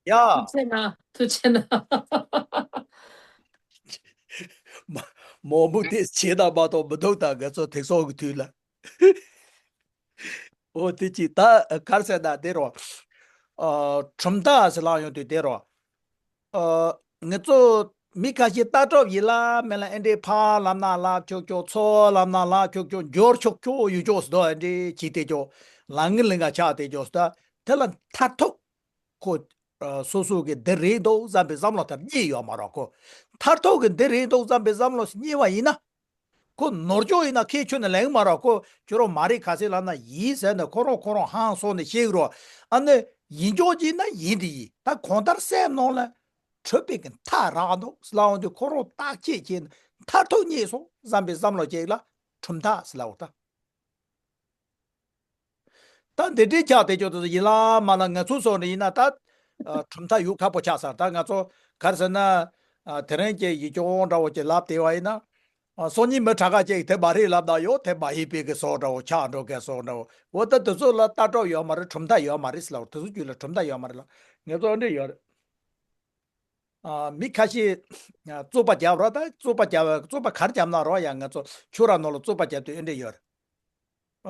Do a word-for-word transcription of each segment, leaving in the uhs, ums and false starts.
ཡ། ཐུགས་རྗེ་གནང་། ཐུགས་རྗེ་གནང་། མ་མོག་མོག་དེ་བྱེད་དང་མ་གཏོགས་མི་འདུག་ད་ང་ཚོ་དེང་སང་གི་དུས་ལ། འོ་དེ་ཅི་ད་གར་ཟེར་ན་དེ་རོ། ཨ། གྲུབ་མཐའ་ཟེར་ལབ་ཡོང་དུས་དེ་རོ། ཨ། ང་ཚོ་མི་ཁ་ཤས་ལྟ་གྲུབ་ཡིན་ལ་མིན་ལ་ཨེ་འདྲའི་ཕར་ལབ་ན་ལབ་ཆོག་ཆོག་ཚུར་ལབ་ན་ལབ་ཆོག་ཆོག་འབྱོར་ཆོག་ཆོག་ཡོད་ཆོག་ཟེར་དུས་ཨེ་འདྲའི་བྱེད་དེ་ཆོག་ལ་ངི་ལི་ང་ཆགས་དེ་ཆོག་ཟེར་དུས་དེ་ལ་མཐར་ཐུག་ཁོ། ཨ། སོ་སོ་གི་འདི་རེད་འདུག་བསམ་པའི་བསམ་བློ་དེ་རྙེད་ཡོད་མ་རེད་ཁོ། མཐར་ཐུག་གི་འདི་རེད་འདུག་བསམ་པའི་བསམ་བློ་རྙེད་པ་ཡིན་ན། ཁོ་ནོར་འཆུག་ཡིན་ན་ཁྱད་ཆོས་ནི་ལེན་མ་རེད་ཁོ། ཁྱོད་རང་མ་རེད་ག་ཚོད་ལབ་ན་ཡིན་ཟེར་ནས་ཁོ་རང་ཁོ་རང་ཧང་སངས་ནས་བཤད་ཀྱི་རོ། ཨ་ནི་ཡིན་ཆོག་ཅིག་ན་ཡིན་དེ་ཡིན། ད་གང་ལྟར་སེམས་ནང་ལ་གྲུབ་པའི་གི་མཐའ་རག་འདུག་ལབ་འོང་དུས་ཁོ་རང་བརྟག་དཔྱད་བྱས་ནས་མཐར་ཐུག་རྙེད་སོང་བསམ་པའི་བསམ་བློ་ཅིག་ལ་གྲུབ་མཐའ་ཟེར་ལབ་འོང་ད། ད་འདི་འདྲའི་ཆགས་བསྡད་ཆོག་དེ་ཚོ་ཡིན་ལ་མ་ལ་ང་ཚོ་སོགས་ནས་ཡིན་ན་ད། ཨ། གྲུབ་མཐའ་ཡོད་ཁག་པོ་ཆགས་ས་ད་ང་ཚོ་ག་རེ་ཟེར་ན། ཨ། དེ་རིང་གི་ཡིག་སྐྱོན་འདྲ་བོ་ཅིག་ལབ་བསྡད་པ་ཡིན་ན། ཨ། སང་ཉིན་མི་དྲག་ག་ཅིག་དེ་མ་རེད་ལབ་ན་ཡོད་དེ་མ་ཡིན་པའི་གི་བཟོ་འདྲ་བོ་ཆགས་འགྲོ་གི་བཟོ་འདྲ་བོ། འོ་ད་དེ་ཚོ་ལ་ལྟ་གྲུབ་ཡོད་མ་རེད་གྲུབ་མཐའ་ཡོད་མ་རེད་ཟེར་ལ་དེ་ཚོ་རྒྱུད་ལ་གྲུབ་མཐའ་ཡོད་མ་རེད་ལ་ངས་ཚོ་འདྲ་ཡོད་རེད། ཨ། མི་ཁ་ཤས། ཨ། རྩོད་པ་རྒྱབ་ར་ད་རྩོད་པ་རྒྱབ་རྩོད་པ་གར་རྒྱབ་ན་རོ་ཡ་ང་ཚོ་ཆོས་ར་ནང་ལ་རྩོད་པ་རྒྱབ་དུས་ཨེ་འདྲ་ཡོད་རེད།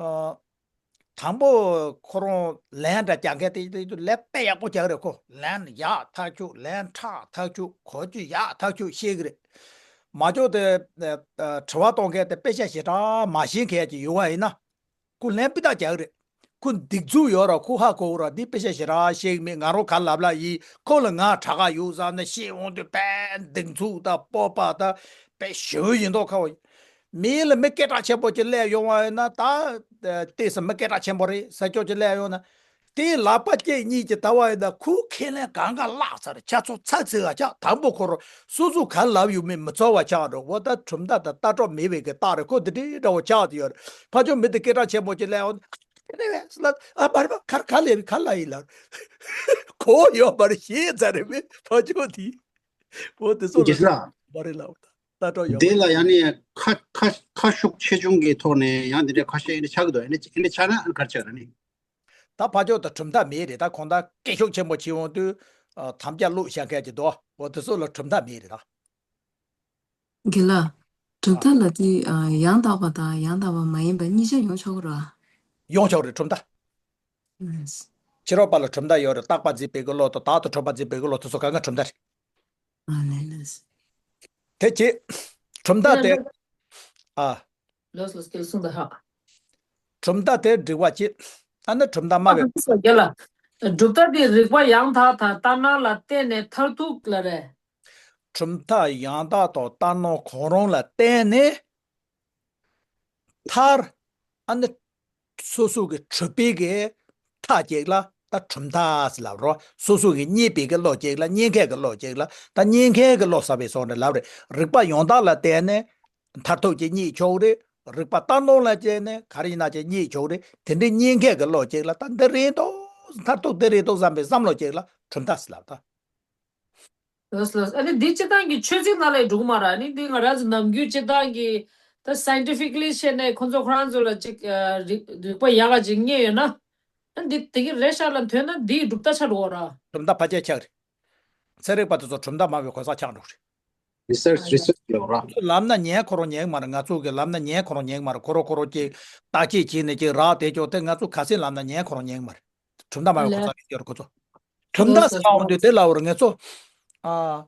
ཨ། དང་པོ་ཁོ་རང་ལན་འདྲ་རྒྱག་མཁན་དེ་དེ་དུས་ལན་དཔེ་ཡག་པོ་རྒྱག་རེད་ཁོ། ལན་ཡག་ཐག་ཆོད་ལན་ཁྲག་ཐག་ཆོད་གོ་རྒྱུ་ཡག་ཐག་ཆོད་བཤད་གི་རེད། མ་འཇོག་དེ། ཨ། དྲི་བ་གཏོང་མཁན་དེ་དཔེ་ཆ་ཞེ་དྲག་མ་ཤེས་མཁན་ཅིག་ཡོད་པ་ཡིན་ན། ཁོ་ལན་སྤུས་དག་རྒྱག་གི་རེད། ཁོ་སྡིགས་མཛུབ་ཡོད་ར་ཁོ་ཧ་གོ་ར་འདི་དཔེ་ཆ་ཞེ་དྲག་ཤེས་ཀྱི་མེད། ང་རང་ག་ལབ་ལ་ཡིན། ཁོ་ལ་ང་དྲག་ག་ཡོད་བསམ་ནས་བཤད་འོང་དུས་དཔེ་སྡིགས་མཛུབ་དང་སྤོབས་པ་དང་དཔེ་ཞེ་པོ་ཡིན་མདོག་ཁ་བོ། མི་ལ་མི་སྐད་གྲགས་ཆེན་པོ་ཅིག་སླེབས་ཡོང་བ་ཡིན་ན་ད། ལྟས་སུ་མི་སྐད་གྲགས་ཆེན་པོ་རེད་ཟེར་ཀྱོག་ཅིག་སླེབས་ཡོང་ན། དེའི་ལག་པ་སྐྱེས་གཉིས་ཀྱི་ལྟ་བ་ཡིན་ན་ཁོས་ཁས་ལེན་གང་ག་བརླག་ཚར་ཆ་ཚོ་ཚ་ཚིག་ག་ཆགས། དང་པོ་ཁོ་རང་སོ་སོ་ག་ལབ་ཡོད་མེད་མི་ཚོར་བ་ཆགས་འགྲོ། འོ་ད་གྲུབ་མཐའ་དང་ལྟ་གྲུབ་མེད་པའི་གི་རྟགས་རེད་ཁོ། འདི་འདྲའི་འདྲ་བོ་ཆགས་དེ་ཡོད་རེད། ཕ་ཆོས་མི་དེ་སྐད་གྲགས་ཆེན་པོ་ཅིག་སླེབས་འོང་། དེ་ནས་ལ་ཨ་བར་པ་གར་ག་ལས་རེད་ག་ལ་ཡིན་ལ། གོ་ཡོད་པར་ཤེས་ཚར་རེད་མེད་ཕ་ཆོས་དེ། འོ་དེ་ཚོ་ལ་རྒྱལ་ས་མ་རེད་ལ། ལྟ་གྲུབ་ཡོད་འདི་ལ་ཡང་ནི་ཁ་ཁ་ཁ་ཤུགས་ཆེ་ཆུང་གི་ཐོག་ནས་ཡང་འདི་འདྲའི་ཁ་ཤས་ཨེ་འདྲ་ཆགས་ཀྱི་འདུག་ཨེ་འདྲ་ཨེ་འདྲ་ཆགས་ན་ཨ་གར་ཆགས་ར་ནི། ད་ཕ་ཕྱོགས་དང་གྲུབ་མཐའ་མེད་རེད། ད་གོང་ད་སྐད་ཤུགས་ཆེན་པོ་བྱེད་འོང་དུས། ཨ། དམ་བཅའ་བླུགས་བཞག་མཁན་གྱི་འདུག་འོ་དེ་ཚོ་ལ་གྲུབ་མཐའ་མེད་རེད་ད། རྒན་ལགས། གྲུབ་མཐའ་ལ་དེ་ཡང་དག་པ་དང་ཡང་དག་པ་མ་ཡིན་པ་གཉིས་ཆ་ཡོང་ཆོག་གི་རེད། ཡོང་ཆོག་རེད་གྲུབ་མཐའ། ཕྱི་རོལ་པ་ལ་གྲུབ་མཐའ་ཡོད་རེད། རྟག་པ་འཛིན་པའི་གི་བློ་དང་བདག་ཏུ་གྲུབ་པ་འཛིན་པའི་གི་བློ་དེ་ཚོ་གང་ག་གྲུབ་མཐའ་རེད། ཨ་ལས་ལས། དེ་བྱས། གྲུབ་མཐའ་དེ། ཨ། ལོས་ལོས་སྐལ་གསུང་དང་ཧ། གྲུབ་མཐའ་དེ་འགྲིག་པ་བྱེད། ཨ་ནི་གྲུབ་མཐའ་སྨྲ་བའི། ཨ་ལ། གྲུབ་མཐའ་དེ་རིགས་པ་ཡང་དག་དང་ལྟར་སྣང་ལ་བརྟེན་ནས་མཐར་ཐུག་ལ་རེད། གྲུབ་མཐའ་ཡང་དག་དང་ལྟར་སྣང་གང་རུང་ལ་བརྟེན་ནས། མཐར། ཨ་ནི། སོ་སོ་གི་གྲུབ་པའི་གི་མཐའ་གཅིག་ལ་ད་གྲུབ་མཐའ་ཟེར་ལབ་རོ། སོ་སོ་གི་རྙེད་པའི་གི་བློ་གཅིག་ལ་རྙེད་མཁན་གི་བློ་གཅིག་ལ་ད་རྙེད་མཁན་གི་བློ་ཟེར་བའི་སོགས་ནས་ལབ་རེད། རིགས་པ་ཡང་དག་ལ་བརྟེན་ནས་མཐར་ཐུག་ཅིག་རྙེད་ཆོག་རེད། རིགས་པ་ལྟར་སྣང་ལ་བརྟེན་ནས་ག་རེ་ཡིན་ན་ཅིག་རྙེད་ཆོག་རེད། དེ་འདྲའི་རྙེད་མཁན་གི་བློ་གཅིག་ལ་ད་འདི་རེད་འདུག་མཐར་ཐུག་འདི་རེད་འདུག་བསམ་པའི་བསམ་བློ་གཅིག་ལ་གྲུབ་མཐའ་ཟེར་ལབ་ད། ལགས་ལགས། ཨ་ནི་འདི་སྤྱིར་བཏང་གི་ཆོས་ཚིག་ནང་ལ་འགྲོ་གི་མ་རེད། ཨ་ནི་འདི་ང་རང་ཚོ་ནམ་རྒྱུན་སྤྱིར་བཏང་གི་ད་scientifically་བཤད་ནས་ཁོང་ཚོ་ཁོ་རང་ཚོ་ལ་ཅིག་ཨ་རིག་རིག་པ་ཡག་ག་ཅིག་རྙེད་ཡོད་ན། ཨ་འདི་དེ་གི་རེད་ཤག་ལབ་ཐོན་ན་འདིའི་གྲུབ་མཐའ་ཆགས་འགྲོ་གི་རེད། གྲུབ་མཐའ་ཕལ་ཆེར་ཆགས་རེད། ཚན་རིག་པ་དེ་ཚོ་གྲུབ་མཐའ་སྨྲ་བའི་གོ་ས་ཆགས་འགྲོ་གི་རེད། Research research་ལབ་ར། ཁོ་ཚོ་ལབ་ན་ཉན་ཁོ་རང་ཉན་གི་མ་རེད། ང་ཚོ་གི་ལབ་ན་ཉན་ཁོ་རང་ཉན་གི་མ་རེད། ཁོ་རང་ཁོ་རང་ཅིག་བརྟག་དཔྱད་བྱས་ནས་ཅིག་རག་བསྡད་ཀྱོག་དེ་ང་ཚོ་ག་ཚོད་ལབ་ན་ཉན་ཁོ་རང་ཉན་གི་མ་རེད། གྲུབ་མཐའ་སྨྲ་བའི་གོ་ས་ལ་སྐྱོར་ཁོ་ཚོ། གྲུབ་མཐའ་ཟེར་བ་འོང་དུས་དེ་ལབ་ར་ང་ཚོ། ཨ།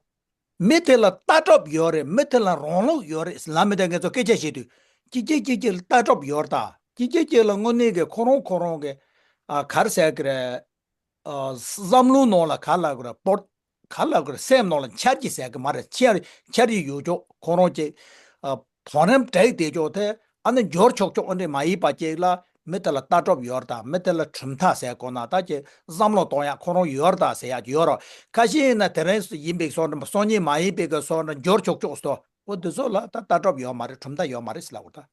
མི་དེ་ལ་ལྟ་གྲུབ་ཡོད་རེད། མི་དེ་ལ་རང་ལུགས་ཡོད་རེད་ལབ་མི་དེ་ང་ཚོ་སྐད་ཆ་བཤད་དུས། གཅིག་གཅིག་གཅིག་གཅིག་ལ་ལྟ་གྲུབ་ཡོད་རེད་ད། གཅིག་གཅིག་གཅིག་ལ་དངོས་གནས་ཀྱི་ཁོ་རང་ཁོ་རང་གི། ཨ། ག་རེ་ཟེར་གི་རེད། ཨ། བསམ་བློ་ནང་ལ་ག་ལབ་གི་རེད། པོར། ག་ལབ་གི་རེད། སེམས་ནང་ལ་འཆར་གཞི་ཟེར་གི་མ་རེད། འཆར་འཆར་གཞི་ཡོད་ཅོག་ཁོ་རང་གི། ཨ། གོ་རིམ་བསྒྲིགས་བསྡད་ཅོག་དེ་ཨ་ནི་འབྱོར་ཆོག་ཆོག་ཨ་འདྲས་མ་ཡིན་པ་ཅིག་ལ་མི་དེ་ལ་ལྟ་གྲུབ་ཡོད་རེད་ད། མི་དེ་ལ་གྲུབ་མཐའ་ཟེར་དགོས་ན་ད་ཅིག་བསམ་བློ་གཏོང་ཡག་ཁོ་རང་ཡོད་རེད་ད་ཟེར་ཡག་ཅིག་ཡོད་རེད། ཁ་ཤས་ཡིན་ན་དེ་རིང་ཡིན་པའི་བཟོ་འདྲ་སང་ཉིན་མ་ཡིན་པའི་གི་བཟོ་འདྲ་འབྱོར་ཆོག་ཆོག་བཟོ། འོ་དེ་ཚོ་ལ་ད་ལྟ་གྲུབ་ཡོད་མ་རེད། གྲུབ་མཐའ་ཡོད་མ་རེད་ཟེར་ལབ་དགོས་ད།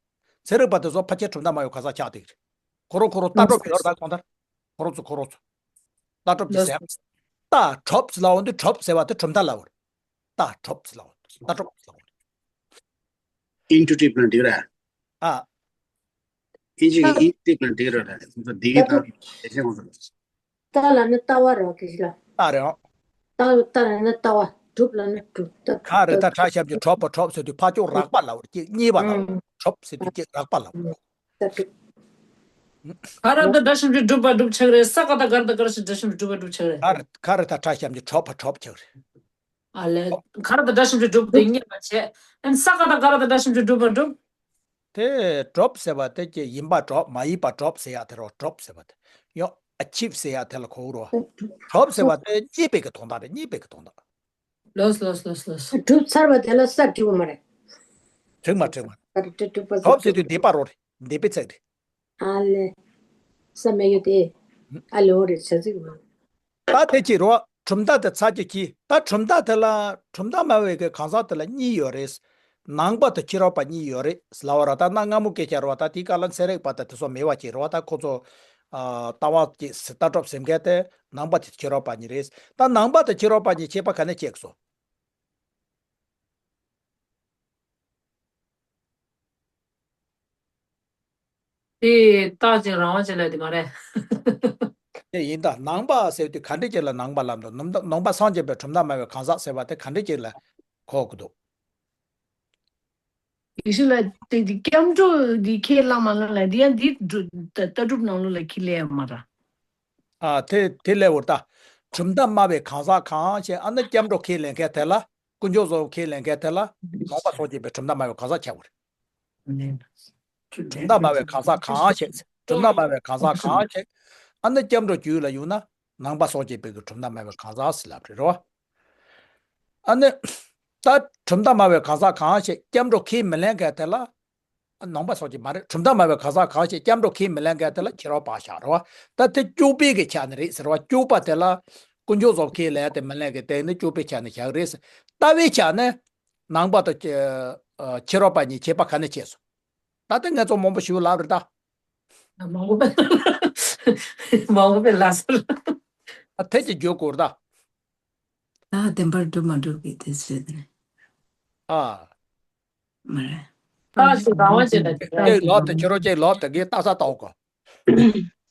ཚན་རིག་པ་དེ་ཚོ་ཕལ་ཆེར་གྲུབ་མཐའ་སྨྲ་བའི་གོ་ས་ཆགས་བསྡད་ཀྱི་རེད། ཁོ་རང་ཁོ་རང་ལྟ་གྲུབ་ཡོད་རེད་ད་གང་ལྟར། ཁོ་རང་ཚོ་ཁོ་རང་ཚོ། ལྟ་གྲུབ་ཀྱི་ཟེར། ལྟ་གྲུབ་ཟེར་ལབ་འོང་དུས་གྲུབ་ཟེར་བ་དེ་གྲུབ་མཐའ་ལབ་པ་རེད། ལྟ་གྲུབ་ཟེར་ལབ་འོང་དུས་ལྟ་གྲུབ་ཟེར་ལབ་འོང་དུས། Intuitive་ལབ་འདི་རེད། ཨ། ཨིན་ཇི་གི་Intuitive་ལབ་འདི་རེད། འདི་གི་ད་དེ་ཆེན་པོ་ཟེར། ལྟ་ལབ་ན་ལྟ་བ་རེད་ཀི་ལ། ལྟ་རེད། ལྟ་ལྟ་ལབ་ན་ལྟ་བ། གྲུབ་ལབ་ན་གྲུབ། ལྟ་ག་རེ་ད་གྲུབ་ཁྲ་ཤམ་གྱི་གྲོབ་པ་གྲོབ་ཟེར་དུས་ཕ་ཅོག་རགས་པ་ལབ་རེད། ཅིག་གཉིས་པ་ལབ་རེད། ཨང་། གྲོབ་ཟེར་དུས་ཅིག་རགས་པ་ལབ་རེད། ལྟ་གྲུབ། ག་ར་ད་སྒྲ་ཞབས་ཀྱུ་གྲུབ་པ་གྲུབ་ཆགས་རེད། ས་ག་ད་ག་ར་ད་ག་ར་ཞིག་སྒྲ་ཞབས་ཀྱུ་གྲུབ་པ་གྲུབ་ཆགས་རེད། ག་རེ་ག་རེ་ད་ཁྲ་ཤམ་གྱི་གྲོབ་པ་གྲོབ་ཆགས་རེད། ཨ་ལས། ག་ར་ད་སྒྲ་ཞབས་ཀྱུ་གྲུབ་དེ་ངེས་པ་བྱས། ཨན་ས་ག་ད་ག་ར་ད་སྒྲ་ཞབས་ཀྱུ་གྲུབ་པ་གྲུབ། དེ་གྲོབ་ཟེར་བ་དེ་ཀྱི་ཡིན་པ་གྲོབ་མ་ཡིན་པ་གྲོབ་ཟེར་ཡ་དེ་རོ། གྲོབ་ཟེར་བ་དེ་ཡང་ཨ་ཆིབ་ཟེར་ཡ་དེ་ལ་གོ་རོ། གྲོབ་ཟེར་བ་དེ་རྙེད་པའི་གི་དོན་དག་རེད། རྙེད་པའི་གི་དོན་དག་ལོས་ལོས་ལོས་ལོས། གྲུབ་ཚར་བ་དེ་ལ་ས་འབྲི་བ་མ་རེད། འགྲིག་མ་འགྲིག་མ། ཨ་རེ་གྲུབ་པ་ས་གྲུབ་ཟེར་དུས་འདས་པ་རོ་རེད། འདས་པའི་ཚིག་རེད། ཨ་ལས། ས་མེད་ཡོད་དེ། ཨ་ལས་འོ་རེད་བྱ་ཚིག་མ། ད་དེ་ཅི་རོ། གྲུབ་མཐའ་དེ་ཚར་གྱི་གི་ད་གྲུབ་མཐའ་དེ་ལ་གྲུབ་མཐའ་སྨྲ་བའི་གི་གང་ཟག་དེ་ལ་གཉིས་ཡོད་རེད། ནང་པ་དང་ཕྱི་རོལ་པ་གཉིས་ཡོད་རེད་ལབ་པ་ར། ད་གནའ་སྔ་མོ་སྐད་ཆ་རོ། ད་དེའི་སྐབས་ལ་ཚན་རིག་པ་དང་དེ་ཚོ་མེད་པ་ཅིག་རོ། ད་ཁོ་ཚོ་ཨ་ལྟ་བ་ཅིག་ལྟ་གྲུབ་ཟེར་མཁན་དེ་ནང་པ་དང་ཕྱི་རོལ་པ་གཉིས་རེད། ད་ནང་པ་དང་ཕྱི་རོལ་པ་གཉིས་ཁྱད་པར་ག་ནས་ཕྱེ་དགོས་སོ། དེ་རྟགས་ཅན་རང་དབང་ཅན་ལབ་དེ་མ་རེད། དེ་ཡིན་ད། ནང་པ་ཟེར་དུས་ག་འདྲ་ཅིག་ལ་ནང་པ་ལབ་འདུག་ནང་པ་ནང་པ་སངས་རྒྱས་པའི་གྲུབ་མཐའ་སྨྲ་བའི་གང་ཟག་ཟེར་བ་དེ་ག་འདྲ་ཅིག་ལ་གོ་དགོས་འདུག་ཡེ་ཤུ་ལ་དེ་དེ་སྐྱབས་འགྲོ་འདི་ཁས་བླངས་མ་བླངས་ལ་འདི་ཡང་འདི་སྒྲུབ་ལྟ་གྲུབ་ནང་ལོགས་ལ་ཁས་ལེན་ཡ་མ་ར། ཨ་དེ་དེ་ལས་འོར་ད། གྲུབ་མཐའ་སྨྲ་བའི་གང་ཟག་གང་ཞེས། ཨ་ནི་སྐྱབས་འགྲོ་ཁས་ལེན་མཁན་དེ་ལ། དཀོན་མཆོག་གསུམ་ཁས་ལེན་མཁན་དེ་ལ། ནང་པ་སངས་རྒྱས་པའི་གྲུབ་མཐའ་སྨྲ་བའི་གང་ཟག་ཆགས་པ་རེད། གྲུབ་མཐའ་སྨྲ་བའི་གང་ཟག་གང་ཞེས། གྲུབ་མཐའ་སྨྲ་བའི་གང་ཟག་གང་ཞེས། ཨ་ནི་སྐྱབས་འགྲོ་རྒྱུད་ལ་ཡོང་ན། ནང་པ་སངས་རྒྱས་པའི་གི་གྲུབ་མཐའ་སྨྲ་བའི་གང་ཟག་ཟེར་ལབ་རེད་རོ། ཨ་ནི། ད་གྲུབ་མཐའ་སྨྲ་བའི་གང་ཟག་གང་ཞེས་སྐྱབས་འགྲོ་ཁས་མི་ལེན་མཁན་དེ་ལ། ནང་པ་སོགས་ཀྱི་མ་རེད། གྲུབ་མཐའ་སྨྲ་བའི་གང་ཟག་གང་ཞིག་སྐྱབས་འགྲོ་ཁས་མི་ལེན་མཁན་དེ་ལ་ཕྱི་རོལ་པ་བཞག་རོ། ད་དེ་སྐྱོབ་པའི་གི་ཆ་ནས་རེད་ཟེར་བ། སྐྱོབ་པ་དེ་ལ་དཀོན་མཆོག་གསུམ་ཁས་ལེན་དེ་མི་ལེན་གི་སྟེང་ནས་སྐྱོབ་པའི་ཆ་ནས་བཞག་རེད་ཟེར། ལྟ་བའི་ཆ་ནས་ནང་པ་དང་ཕྱི་རོལ་པ་གཉིས་ཁྱད་པར་ག་ནས་ཕྱེ་སོང་། ད་ལྟ་ངས་ཚོ་མང་པོ་ཞུ་ལབ་རེད་ད། མང་པོ་མང་པོ་ལབ་སོང་། ཨ་དེ་ཅི་བརྗོད་དགོས་རེད་ད། ད་བདེན་པར་གྲུབ་མ་གྲུབ་ཀྱི་དེ་ཚོད་དེ་ནི། ཨ། མ་རེད། ད་ཞིག་རང་དབང་ཅན་ལ་ཅིག་ལབ་དེ་ལོག་དེ་ཁྱོད་རང་ཅིག་ལོག་དེ་གི་ལྟ་ས་ལྟ་གོ།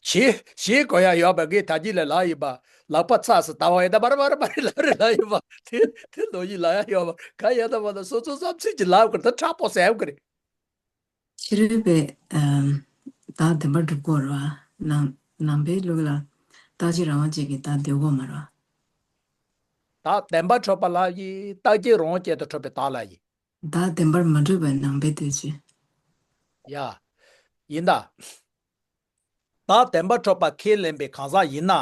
ཞེས་ཞེས་གོ་ཡ་ཡོད་པ་གི་ད་ཅི་ལ་ལ་ཡིན་པ། ལག་པ་ཚ་སི་ལྟ་བ་ཡིན་ད་མ་རེད་མ་རེད་མ་རེད་ལ་རེད་ལ་ཡིན་པ། དེ་དེ་ལོ་ཡིན་ལ་ཡ་ཡོད་པ་ག་ཡ་ད་མ་ད་སོ་སོ་བསམ་ཚུལ་གྱི་ལབ་གི་ད་དྲག་པོ་ཟེར་གི་རེད། ཕྱི་རོལ་པས་ཨམ་བདག་བདེན་པར་སྒྲུབ་དགོས་རེད་བ། ནང་ནང་པའི་ལུགས་ལ་རྟག་གཅིག་རང་དབང་ཅན་གྱི་བདག་འདོད་དགོས་མ་རེད་བ། བདག་བདེན་པར་གྲུབ་པ་ལ་ཡི་རྟག་གཅིག་རང་དབང་ཅན་དུ་གྲུབ་པའི་བདག་ལ་ཡི། བདག་བདེན་པར་མ་གྲུབ་པའི་ནང་པའི་འདོད་ཚུལ། ཡ། ཡིན་ད། བདག་བདེན་པར་གྲུབ་པ་ཁས་ལེན་པའི་གང་ཟག་ཡིན་ན།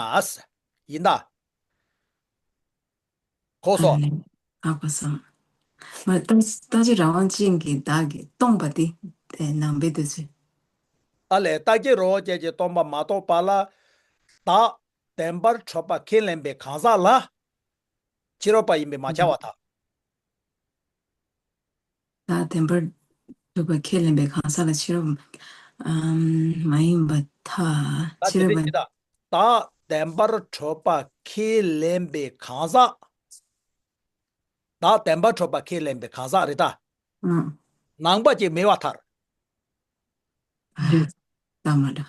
ཡིན་ད། གོ་སོང་། ཨ་ནི། ཨ་གོ་སོང་། མ་རྟག་རྟག་གཅིག་རང་དབང་ཅན་གྱི་བདག་གིས་སྟོང་པ་དེ་དེ་ནང་པའི་འདོད་ཚུལ། ཨ་ལས། རྟག་གཅིག་རང་དབང་ཅན་གྱིས་སྟོང་པ་མ་རྟོགས་པ་ལ། བདག་བདེན་པར་གྲུབ་པ་ཁས་ལེན་པའི་གང་ཟག་ལ། ཕྱི་རོལ་པ་ཡིན་པས་མ་ཁྱབ་པར་ཐལ། བདག་བདེན་པར་གྲུབ་པ་ཁས་ལེན་པའི་གང་ཟག་ལ་ཕྱི་རོལ་པ། ཨམ་མ་ཡིན་པར་ཐལ། ད་ཕྱི་དེ་རོལ་འདྲ་པ། ཅི་ད། བདག་བདེན་པར་གྲུབ་པ་ཁས་ལེན་པའི་གང་ཟག་བདག་བདེན་པར་གྲུབ་པ་ཁས་ལེན་པའི་གང་ཟག་རེད་ད། ཨང་། ནང་པ་ཅིག་མེད་པར་ཐལ། ཨ། ད་མ་འདྲ།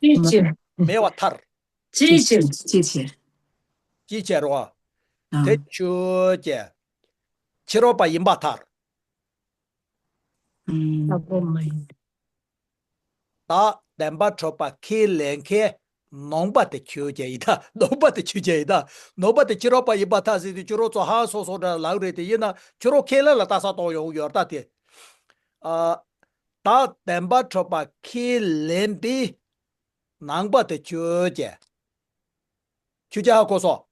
ཅིའི་ཕྱིར། མེད་པར་ཐལ། ཅིའི་ཕྱིར། ཅིའི་ཕྱིར། ཅིའི་ཕྱིར་རོ། ཨང་། དེ་ཁྱོད་ཀྱི་ཕྱི་རོལ་པ་ཡིན་པར་ཐལ། ཨང་། ལྟ་བུ་མ་ཡིན། བདག་བདེན་པར་གྲུབ་པ་ཁས་ལེན་མཁན་ནང་པ་དེ་ཁྱོད་ཀྱི་ཡིན་ད། ནང་པ་དེ་ཁྱོད་ཀྱི་ཡིན་ད། ནང་པ་དེ་ཕྱི་རོལ་པ་ཡིན་པར་ཐལ་ཟེར་དུས་ཁྱོད་རང་ཚོ་ཧ་སོ་སོ་འདྲ་ལབ་རེད། དེ་ཡིན་ན་ཁྱོད་རང་ཁས་ལེན་ལ་ལྟ་ས་གཏོང་ཡོང་ཡོད་ད་དེ། ཨ། བདག་བདེན་པར་གྲུབ་པ་ཁས་ལེན་པའི་ནང་པ་དེ་ཁྱོད་ཀྱི། ཁྱོད་ཀྱི་ཧ་གོ་སོང་།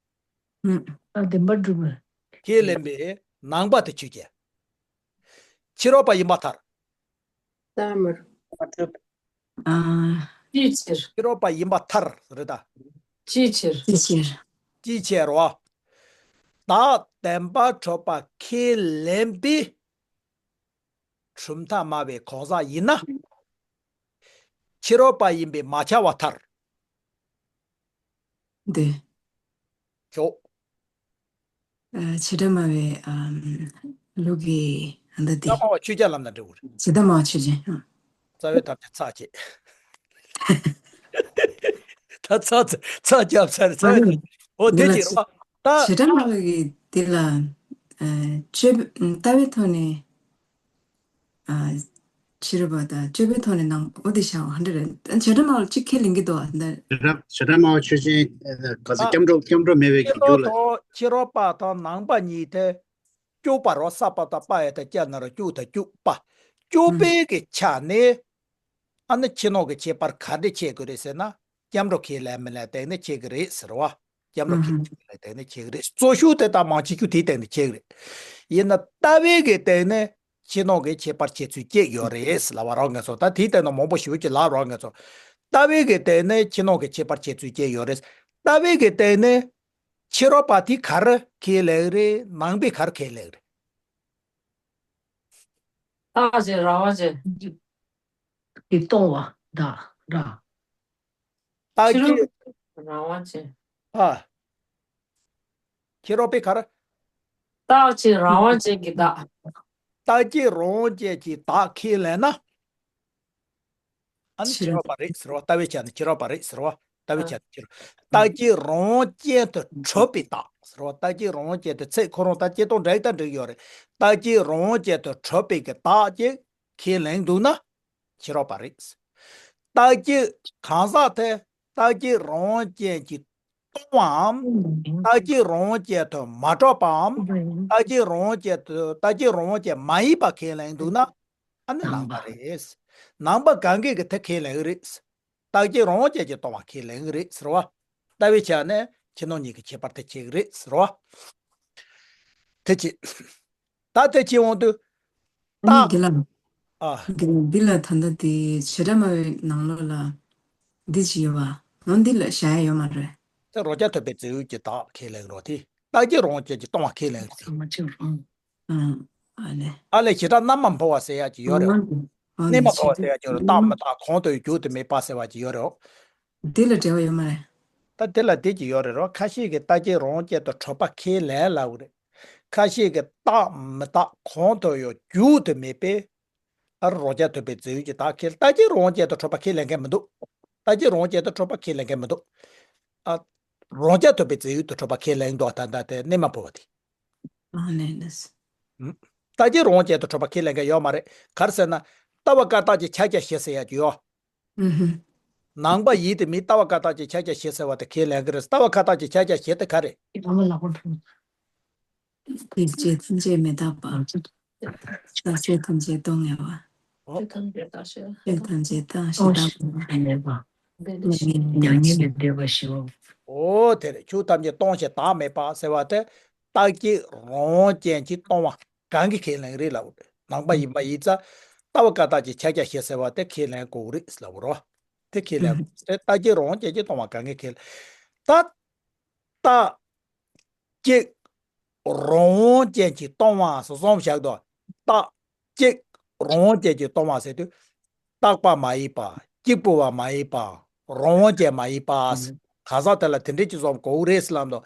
ཨུམ། ཨ་བདེན་པར་གྲུབ་པ། ཁས་ལེན་པའི་ནང་པ་དེ་ཁྱོད་ཀྱི། ཕྱི་རོལ་པ་ཡིན་པར་ཐལ། ལྟར་མ་གྲུབ། ཨ། ཅིའི་ཕྱིར། ཕྱི་རོལ་པ་ཡིན་པར་ཐལ་རེད་ད། ཅིའི་ཕྱིར། ཅིའི་ཕྱིར། ཅིའི་ཕྱིར་རོ། བདག་བདེན་པར་གྲུབ་པ་ཁས་ལེན་པའི་གྲུབ་མཐའ་སྨྲ་བའི་གང་ཟག་ཡིན་ན། ཕྱི་རོལ་པ་ཡིན་པས་མ་ཁྱབ་པར་ཐལ། འདི། ཞོག་ཨ། བྱེ་བྲག་སྨྲ་བའི་ཨམ་ལུགས་ཀྱི་ཨ་འདི་དེ། བྱེ་བྲག་སྨྲ་བ་ཆོས་ཅན་ལབ་ན་འགྲིག་གི་རེད། བྱེ་བྲག་སྨྲ་བ་ཆོས་ཅན། ཨ། རྩ་བའི་ཐམས་ཅད་ཚར་བྱེད། ད་ཚར་ཚར་བརྒྱབ་ཚར་ཚར། ཨོ་དེ་ཅིག་རེད་པ། ད་བྱེ་བྲག་སྨྲ་བ་གི་འདི་ལ། ཨ། སྤྱོད་པ། ལྟ་བའི་ཐོག་ནས། ཨ། ཕྱི་རོལ་པ་དང་སྤྱོད་པའི་ཐོག་ནས་ནང་པ། འོ་དེ་བྱ་བ་འདི་རེད། བྱེ་བྲག་སྨྲ་བ་གཅིག་ཁས་ལེན་གྱི་འདུག་ཨ། འདི། བྱེ་བྲག་བྱེ་བྲག་སྨྲ་བ་ཆོས་ཅན། ཨ། ག་ཚོད། ཨ། སྐྱབས་འགྲོ། སྐྱབས་འགྲོ་མེད་པའི་ཕྱི་གི་རྒྱུ་རོལ་ལ། དང་ཕྱི་རོལ་པ་དང་ནང་པ་གཉིས་དེ། སྐྱོབ་པ་རོ། ས་པ་བཏགས་སྤ་ཡ་བཏགས་སྐྱ་ན་རོ་སྐྱོ་ད་སྐྱོབ་པ། སྐྱོབ་པའི་གི་ཆ་ནས། ཨ་ནི་ཕྱི་ནང་གི་ཁྱད་པར་ག་འདྲ་ཕྱེ་དགོས་རེད་ཟེར་ན། སྐྱབས་འགྲོ་ཁས་ལེན་མི་ལེན་སྟེང་ནས་ཕྱེ་གི་རེད་ཟེར་བ། སྐྱབས་འགྲོ་ཁས་ལེན་མི་ལེན་སྟེང་ནས་ཕྱེ་གི་རེད། གཙོ་ཤོས་དེ་དང་མང་ཆེ་ཤོས་དེའི་སྟེང་ནས་ཕྱེ་གི་རེད། ཡིན་ན་ལྟ་བའི་གི་སྟེང་ནས་ཕྱི་ནང་གི་ཁྱད་པར་ཕྱེ་ཚུལ་གཅིག་ཡོད་རེད་ལབ་པ་རོགས། ངས་སོ་ད་དེའི་སྟེང་ནས་མང་པོ་ཞེ་པོ་ཅིག་ལབ་རོགས། ངས་སོ་ལྟ་བའི་གི་སྟེང་ནས་ཕྱི་ནང་གི་ཁྱད་པར་ཕྱེ་ཚུལ་གཅིག་ཡོད་རེད། ལྟ་བའི་གི་སྟེང་ནས་ཕྱི་རོལ་པ་དེ་ག་རེ་ཁས་ལེན་རེད། ནང་པས་ག་རེ་ཁས་ལེན་རེད། རྟག་ཅེས་རང་དབང་ཅན། ཀྱིས་སྟོང་བ་བདག་ར། རྟག་ཕྱི་རོལ་གཅིག་རང་དབང་ཅན། ཨ། ཁྱེད་རང་པས་ག་རེ། རྟག་ཅེས་རང་དབང་ཅན་གྱི་བདག་རྟག་ཅེས་རང་དབང་ཅན་གྱི་བདག་ཁས་ལེན་ན། ཨ་ནི་ཕྱི་རོལ་པ་རེད་ཟེར་བ། ལྟ་བའི་ཆ་ནས་ཕྱི་རོལ་པ་རེད་ཟེར་བ། ལྟ་བའི་ཆ་ནས་ཕྱི་རོལ། རྟག་གཅིག་རང་དབང་ཅན་དུ་གྲུབ་པའི་བདག་ཟེར་བ། རྟག་གཅིག་རང་དབང་ཅན་དུ། ཚིག་ཁོ་རང་ད་སྤྱིར་བཏང་འགྲིག་ད་འགྲིག་ཡོད་རེད། རྟག་གཅིག་རང་དབང་ཅན་དུ་གྲུབ་པའི་གི་བདག་ཅིག་ཁས་ལེན་འདུག་ན། ཕྱི་རོལ་པ་རེད། རྟག་གཅིག་གང་ཟག་དེ་རྟག་གཅིག་རང་དབང་ཅན་གྱིས་སྟོང་བའམ། རྟག་གཅིག་རང་དབང་ཅན་དུ་མ་གྲུབ་པའམ། རྟག་གཅིག་རང་དབང་ཅན་དུ། རྟག་གཅིག་རང་དབང་ཅན་མ་ཡིན་པ་ཁས་ལེན་འདུག་ན། ཨ་ནི་ནང་པ་རེད། ནང་པ་གང་གིས་གི་དེ་ཁས་ལེན་གི་རེད། རྟག་གཅིག་རང་དབང་ཅན་གྱིས་སྟོང་བ་ཁས་ལེན་གི་རེད་ཟེར་བ། ལྟ་བའི་ཆ་ནས་ཕྱི་ནང་གཉིས་ཀྱི་ཁྱད་པར་དེ་ཕྱེ་གི་རེད་ཟེར་བ། དེ་ཅི། ད་དེ་ཅི་འོང་དུས། ཨ་ནི་རྟག་འདི་ལ། ཨ། འདི་འདི་ལ་ད་ལྟ་དེ་བྱེ་བྲག་སྨྲ་བའི་ནང་ལོགས་ལ་འདི་ཅི་ཡོད་པ། འོ་འདི་ལ་བཞག་ཡ་ཡོད་མ་རེད། དེ་རོ་བརྒྱ་ཐོབ་པའི་རྫས་ཡུལ་གྱི་བདག་ཁས་ལེན་རོ། དེ་རྟག་གཅིག་རང་དབང་ཅན་གྱིས་སྟོང་བ་ཁས་ལེན་རོ། ཨ་ལས། ཨ་ལས། བྱེ་བྲག་རྣམ་པར་འཕོ་བ་ཟེར་ཡ་ཅིག་ཡོད་རེད། རྣམ་པར་འཕོ་བ་ཟེར་ཡ་ཅིག་ཡོད་རེད། རྟག་མི་རྟག་གང་དུ་ཡོད་རྒྱུ་དུ་མེད་པ་ཟེར་བ་ཅིག་ཡོད་རེད། འདི་ལ་འབྲེལ་བ་ཡོད་མ་རེད། ད་དེ་ལ་དེ་ཅིག་ཡོད་རེད་རོ། ཁ་ཤས་ཀྱིས་རྟག་གཅིག་རང་དབང་ཅན་དུ་གྲུབ་པ་ཁས་ལེན་ལབ་རེད། ཁ་ཤས་ཀྱིས་རྟག་མི་རྟག་གང་དུ་ཡོད་རྒྱུ་དུ་མེད་པས། ཨ་རོ་བརྒྱ་ཐོབ་པའི་རྫས་ཡུལ་གྱི་བདག་ཁས། རྟག་གཅིག་རང་དབང་ཅན་དུ་གྲུབ་པ་ཁས་ལེན་མཁན་མི་འདུག་རྟག་གཅིག་རང་དབང་ཅན་དུ་གྲུབ་པ་ཁས་ལེན་མཁན་མི་འདུག་ཨ། རོ་བརྒྱ་ཐོབ་པའི་རྫས་ཡུལ་དུ་གྲུབ་པ་ཁས་ལེན་འདུག་ད་ལྟ་དེ་རྣམ་པར་འཕོ་བ་དེ། ཨ་ནི་ནི། ཨུམ། རྟག་གཅིག་རང་དབང་ཅན་དུ་གྲུབ་པ་ཁས་ལེན་མཁན་ཡོད་མ་རེད། ག་རེ་ཟེར་ན། ལྟ་བ་བཀའ་རྟགས་ཀྱི་ཕྱག་རྒྱ་བཞི་ཟེར་ཡ་ཅིག་ཡོད། ཨུ་ཧུ། ནང་པ་ཡིན་དེ་མིན་ལྟ་བ་བཀའ་རྟགས་ཀྱི་ཕྱག་རྒྱ་བཞི་ཟེར་བ་དེ་ཁས་ལེན་གི་རེད། ལྟ་བ་བཀའ་རྟགས་ཀྱི་ཕྱག་རྒྱ་བཞི་དེ་ག་རེ། ཡིད་ལ་མི་འཆར་བ། ཐམས་ཅད་མི་རྟག་པ། རྟག་ཆོས་ཐམས་ཅད་སྟོང་ཉིད་པ། ཨོ། ཆོས་ཐམས་ཅད་རྟག་ཆོས། ཆོས་ཐམས་ཅད་རྟག་ཆོས་རྟག་པ། མྱ་ངན་ལས་འདས་པ་ཞི་བ། ཨོ་དེ་རེད། ཆོས་ཐམས་ཅད་སྟོང་ཞིང་བདག་མེད་པ་ཟེར་བ་དེ། རྟག་གཅིག་རང་དབང་ཅན་གྱིས་སྟོང་བ་གང་གིས་ཁས་ལེན་རེད་ལབ་རེད། ནང་པ་ཡིན་པ་ཡིན་ཙང་ལྟ་བ་བཀའ་རྟགས་ཀྱི་ཕྱག་རྒྱ་བཞི་ཟེར་བ་དེ་ཁས་ལེན་དགོས་རེད་ལབ་རོ། དེ་ཁས་ལེན་དགོས་རེད། རྟག་གཅིག་རང་དབང་ཅན་གྱིས་སྟོང་བ་གང་གིས་ཁས་ལེན། ད། རྟག་གཅིག་རང་དབང་ཅན་གྱིས་སྟོང་བ་ཟེར་གསུམ་བཞག་འདུག་རྟག་གཅིག་རང་དབང་ཅན་གྱིས་སྟོང་བ་ཟེར་དུས། རྟག་པ་མ་ཡིན་པ། གཅིག་པུ་བ་མ་ཡིན་པ། རང་དབང་ཅན་མ་ཡིན་པ། གང་ཟག་དེ་ལ་དེ་འདྲའི་ཅིག་གསུམ་གོ་གི་རེད་ཟེར་ལབ་འདུག་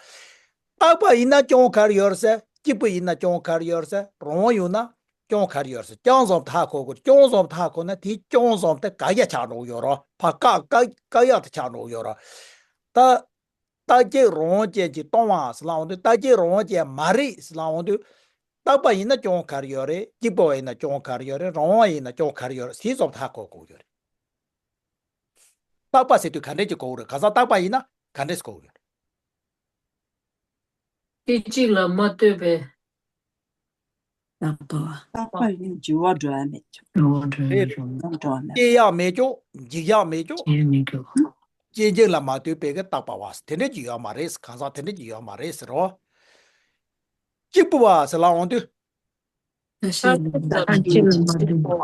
རྟག་པ་ཡིན་ན་རྐྱང་ག་རེ་ཡོད་ཟེར། གཅིག་པུ་ཡིན་ན་རྐྱང་ག་རེ་ཡོད་ཟེར། རང་དབང་ཡོད་ན་རྐྱང་ག་རེ་ཡོད་ཟེར། རྐྱང་གསུམ་ཐག་གོ་དགོས། རྐྱང་གསུམ་ཐག་གོ་ན་དེ་རྐྱང་གསུམ་དེ་བཀག་ཡ་ཆགས་འགྲོ་གི་ཡོད་རོ། ཕ་བཀག་བཀག་བཀག་ཡ་དེ་ཆགས་འགྲོ་གི་ཡོད་རོ། ད། རྟག་གཅིག་རང་དབང་ཅན་གྱིས་སྟོང་བ་ཟེར་ལབ་འོང་དུས། རྟག་གཅིག་རང་དབང་ཅན་མ་རེད་ཟེར་ལབ་འོང་དུས། རྟག་པ་ཡིན་ན་རྐྱང་ག་རེ་ཡོད་རེད། གཅིག་པུ་བ་ཡིན་ན་རྐྱང་ག་རེ་ཡོད་རེད། རང་དབང་ཡིན་ན་རྐྱང་ག་རེ་ཡོད་རེད། ཟེར་གསུམ་ཐག་གོ་དགོས་ཡོད་རེད། རྟག་པ་ཟེར་དུས་ག་འདྲས་ཀྱི་གོ་གི་རེད། གང་ཟག་རྟག་པ་ཡིན་ན་ག་འདྲས་གོ་གི་ཡོད་རེད། སྐད་ཅིག་ལ་མ་ལྟོས་པའི། རྟག་པ་བ། རྟག་པ་ཡིན་ན་འགྱུར་བ་འགྲོ་ཡ་མེད་ཀྱང་། འགྱུར་བ་འགྲོ་ཡ་མེད་ཀྱང་། འགྱུར་བ་འགྲོ་ཡ་མེད། སྐྱེ་ཡག་མེད་ཀྱང་། འཇིག་ཡག་མེད་ཀྱང་། སྐྱེ་མེད་ཀྱང་། སྐྱེ་འཇིག་ལ་མ་ལྟོས་པའི་གི་རྟག་པ་བ་དེ་འདྲས་ཀྱི་ཡོད་མ་རེད། གང་ཟག་དེ་འདྲས་ཀྱི་ཡོད་མ་རེད་ཟེར་རོ། གཅིག་པུ་བ་ཟེར་ལབ་འོང་དུས། ཆ་ཤས་ལ་མ་ལྟོས་པའི་གཅིག་པུ་བ།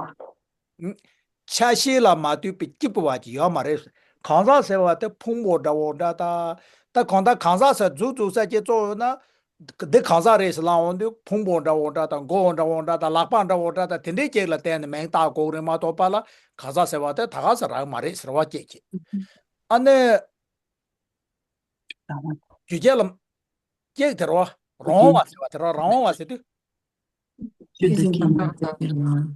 ཆ་ཤས་ལ་མ་ལྟོས་པའི་གཅིག་པུ་བ་ཅིག་ཡོད་མ་རེད། གང་ཟག་ཟེར་བ་དེ་ཕུང་པོ་འདྲ་བོ་འདྲ་ད། ད་གང་ལྟར་གང་ཟག་ཟེར་རྫོགས་རྫོགས་ས་ཅིག་རྫོགས་ཡོད་ན། འདི་གང་ཟག་རེད་ཟེར་ལབ་འོང་དུས། ཕུང་པོ་འདྲ་བོ་འདྲ་དང་། མགོ་བོ་འདྲ་བོ་འདྲ་དང་། ལག་པ་འདྲ་བོ་འདྲ་དང་། དེ་འདྲའི་ཅིག་ལ་བརྟེན་ནས་མིང་བཏགས་དགོས་རེད་མ་གཏོགས་པ་ལ། གང་ཟག་ཟེར་བ་དེ་ད་ག་ཟེར་རག་མ་རེད་ཟེར་བ་སྐད་ཅིག་ཨ་ནི། རྒྱུ་རྐྱེན་ལ། སྐྱེ་དེ་རོ། རང་དབང་བ་ཟེར་བ་དེ་རོ། རང་དབང་བ་ཟེར་དུས། རྒྱུ་རྐྱེན་ལ་མ་ལྟོས་པའི་རང་།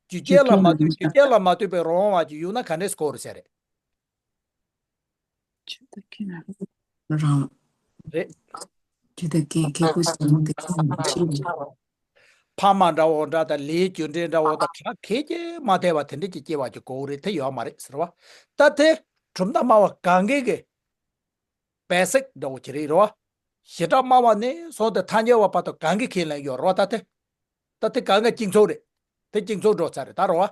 རྒྱུ་རྐྱེན་ལ་མ་ལྟོས། རྒྱུ་རྐྱེན་ལ་མ་ལྟོས་པའི་རང་དབང་བ་ཅིག་ཡོད་ན་ག་འདྲས་གོ་རུ་ཟེར་རེད། རང་། རེད། ཇི་ལྟར་སྐད་སྐད་ཀོ་ཟེར་ན་དེ་ཁྱད་མི་ཆེ་བ། ཕ་མ་འདྲ་བོ་འདྲ་དང་ལས་རྒྱུ་འབྲས་འདྲ་བོ་དང་གང་གལ་ཆེ་མ་ཐེ་བ་དེ་འདྲ་ཅིག་སྐྱེ་བ་ཅིག་དགོས་རེད། དེ་ཡོད་མ་རེད་ཟེར་བ། ད་དེ་གྲུབ་མཐའ་སྨྲ་བ་གང་གི་གི་བེ་སིག་འདྲ་བོ་ཅིག་རེད་རོ། བྱེ་བྲག་སྨྲ་བ་ནས་བཟུང་སྟེ་ཐལ་འགྱུར་བ་བར་དུ་གང་གིས་ཁས་ལེན་ཡོད་རོ། ད་དེ་ད་དེ་གང་ག་གཅིག་མཚུངས་རེད། དེ་གཅིག་མཚུངས་འགྲོ་ཚར་རེད་ད་རོ།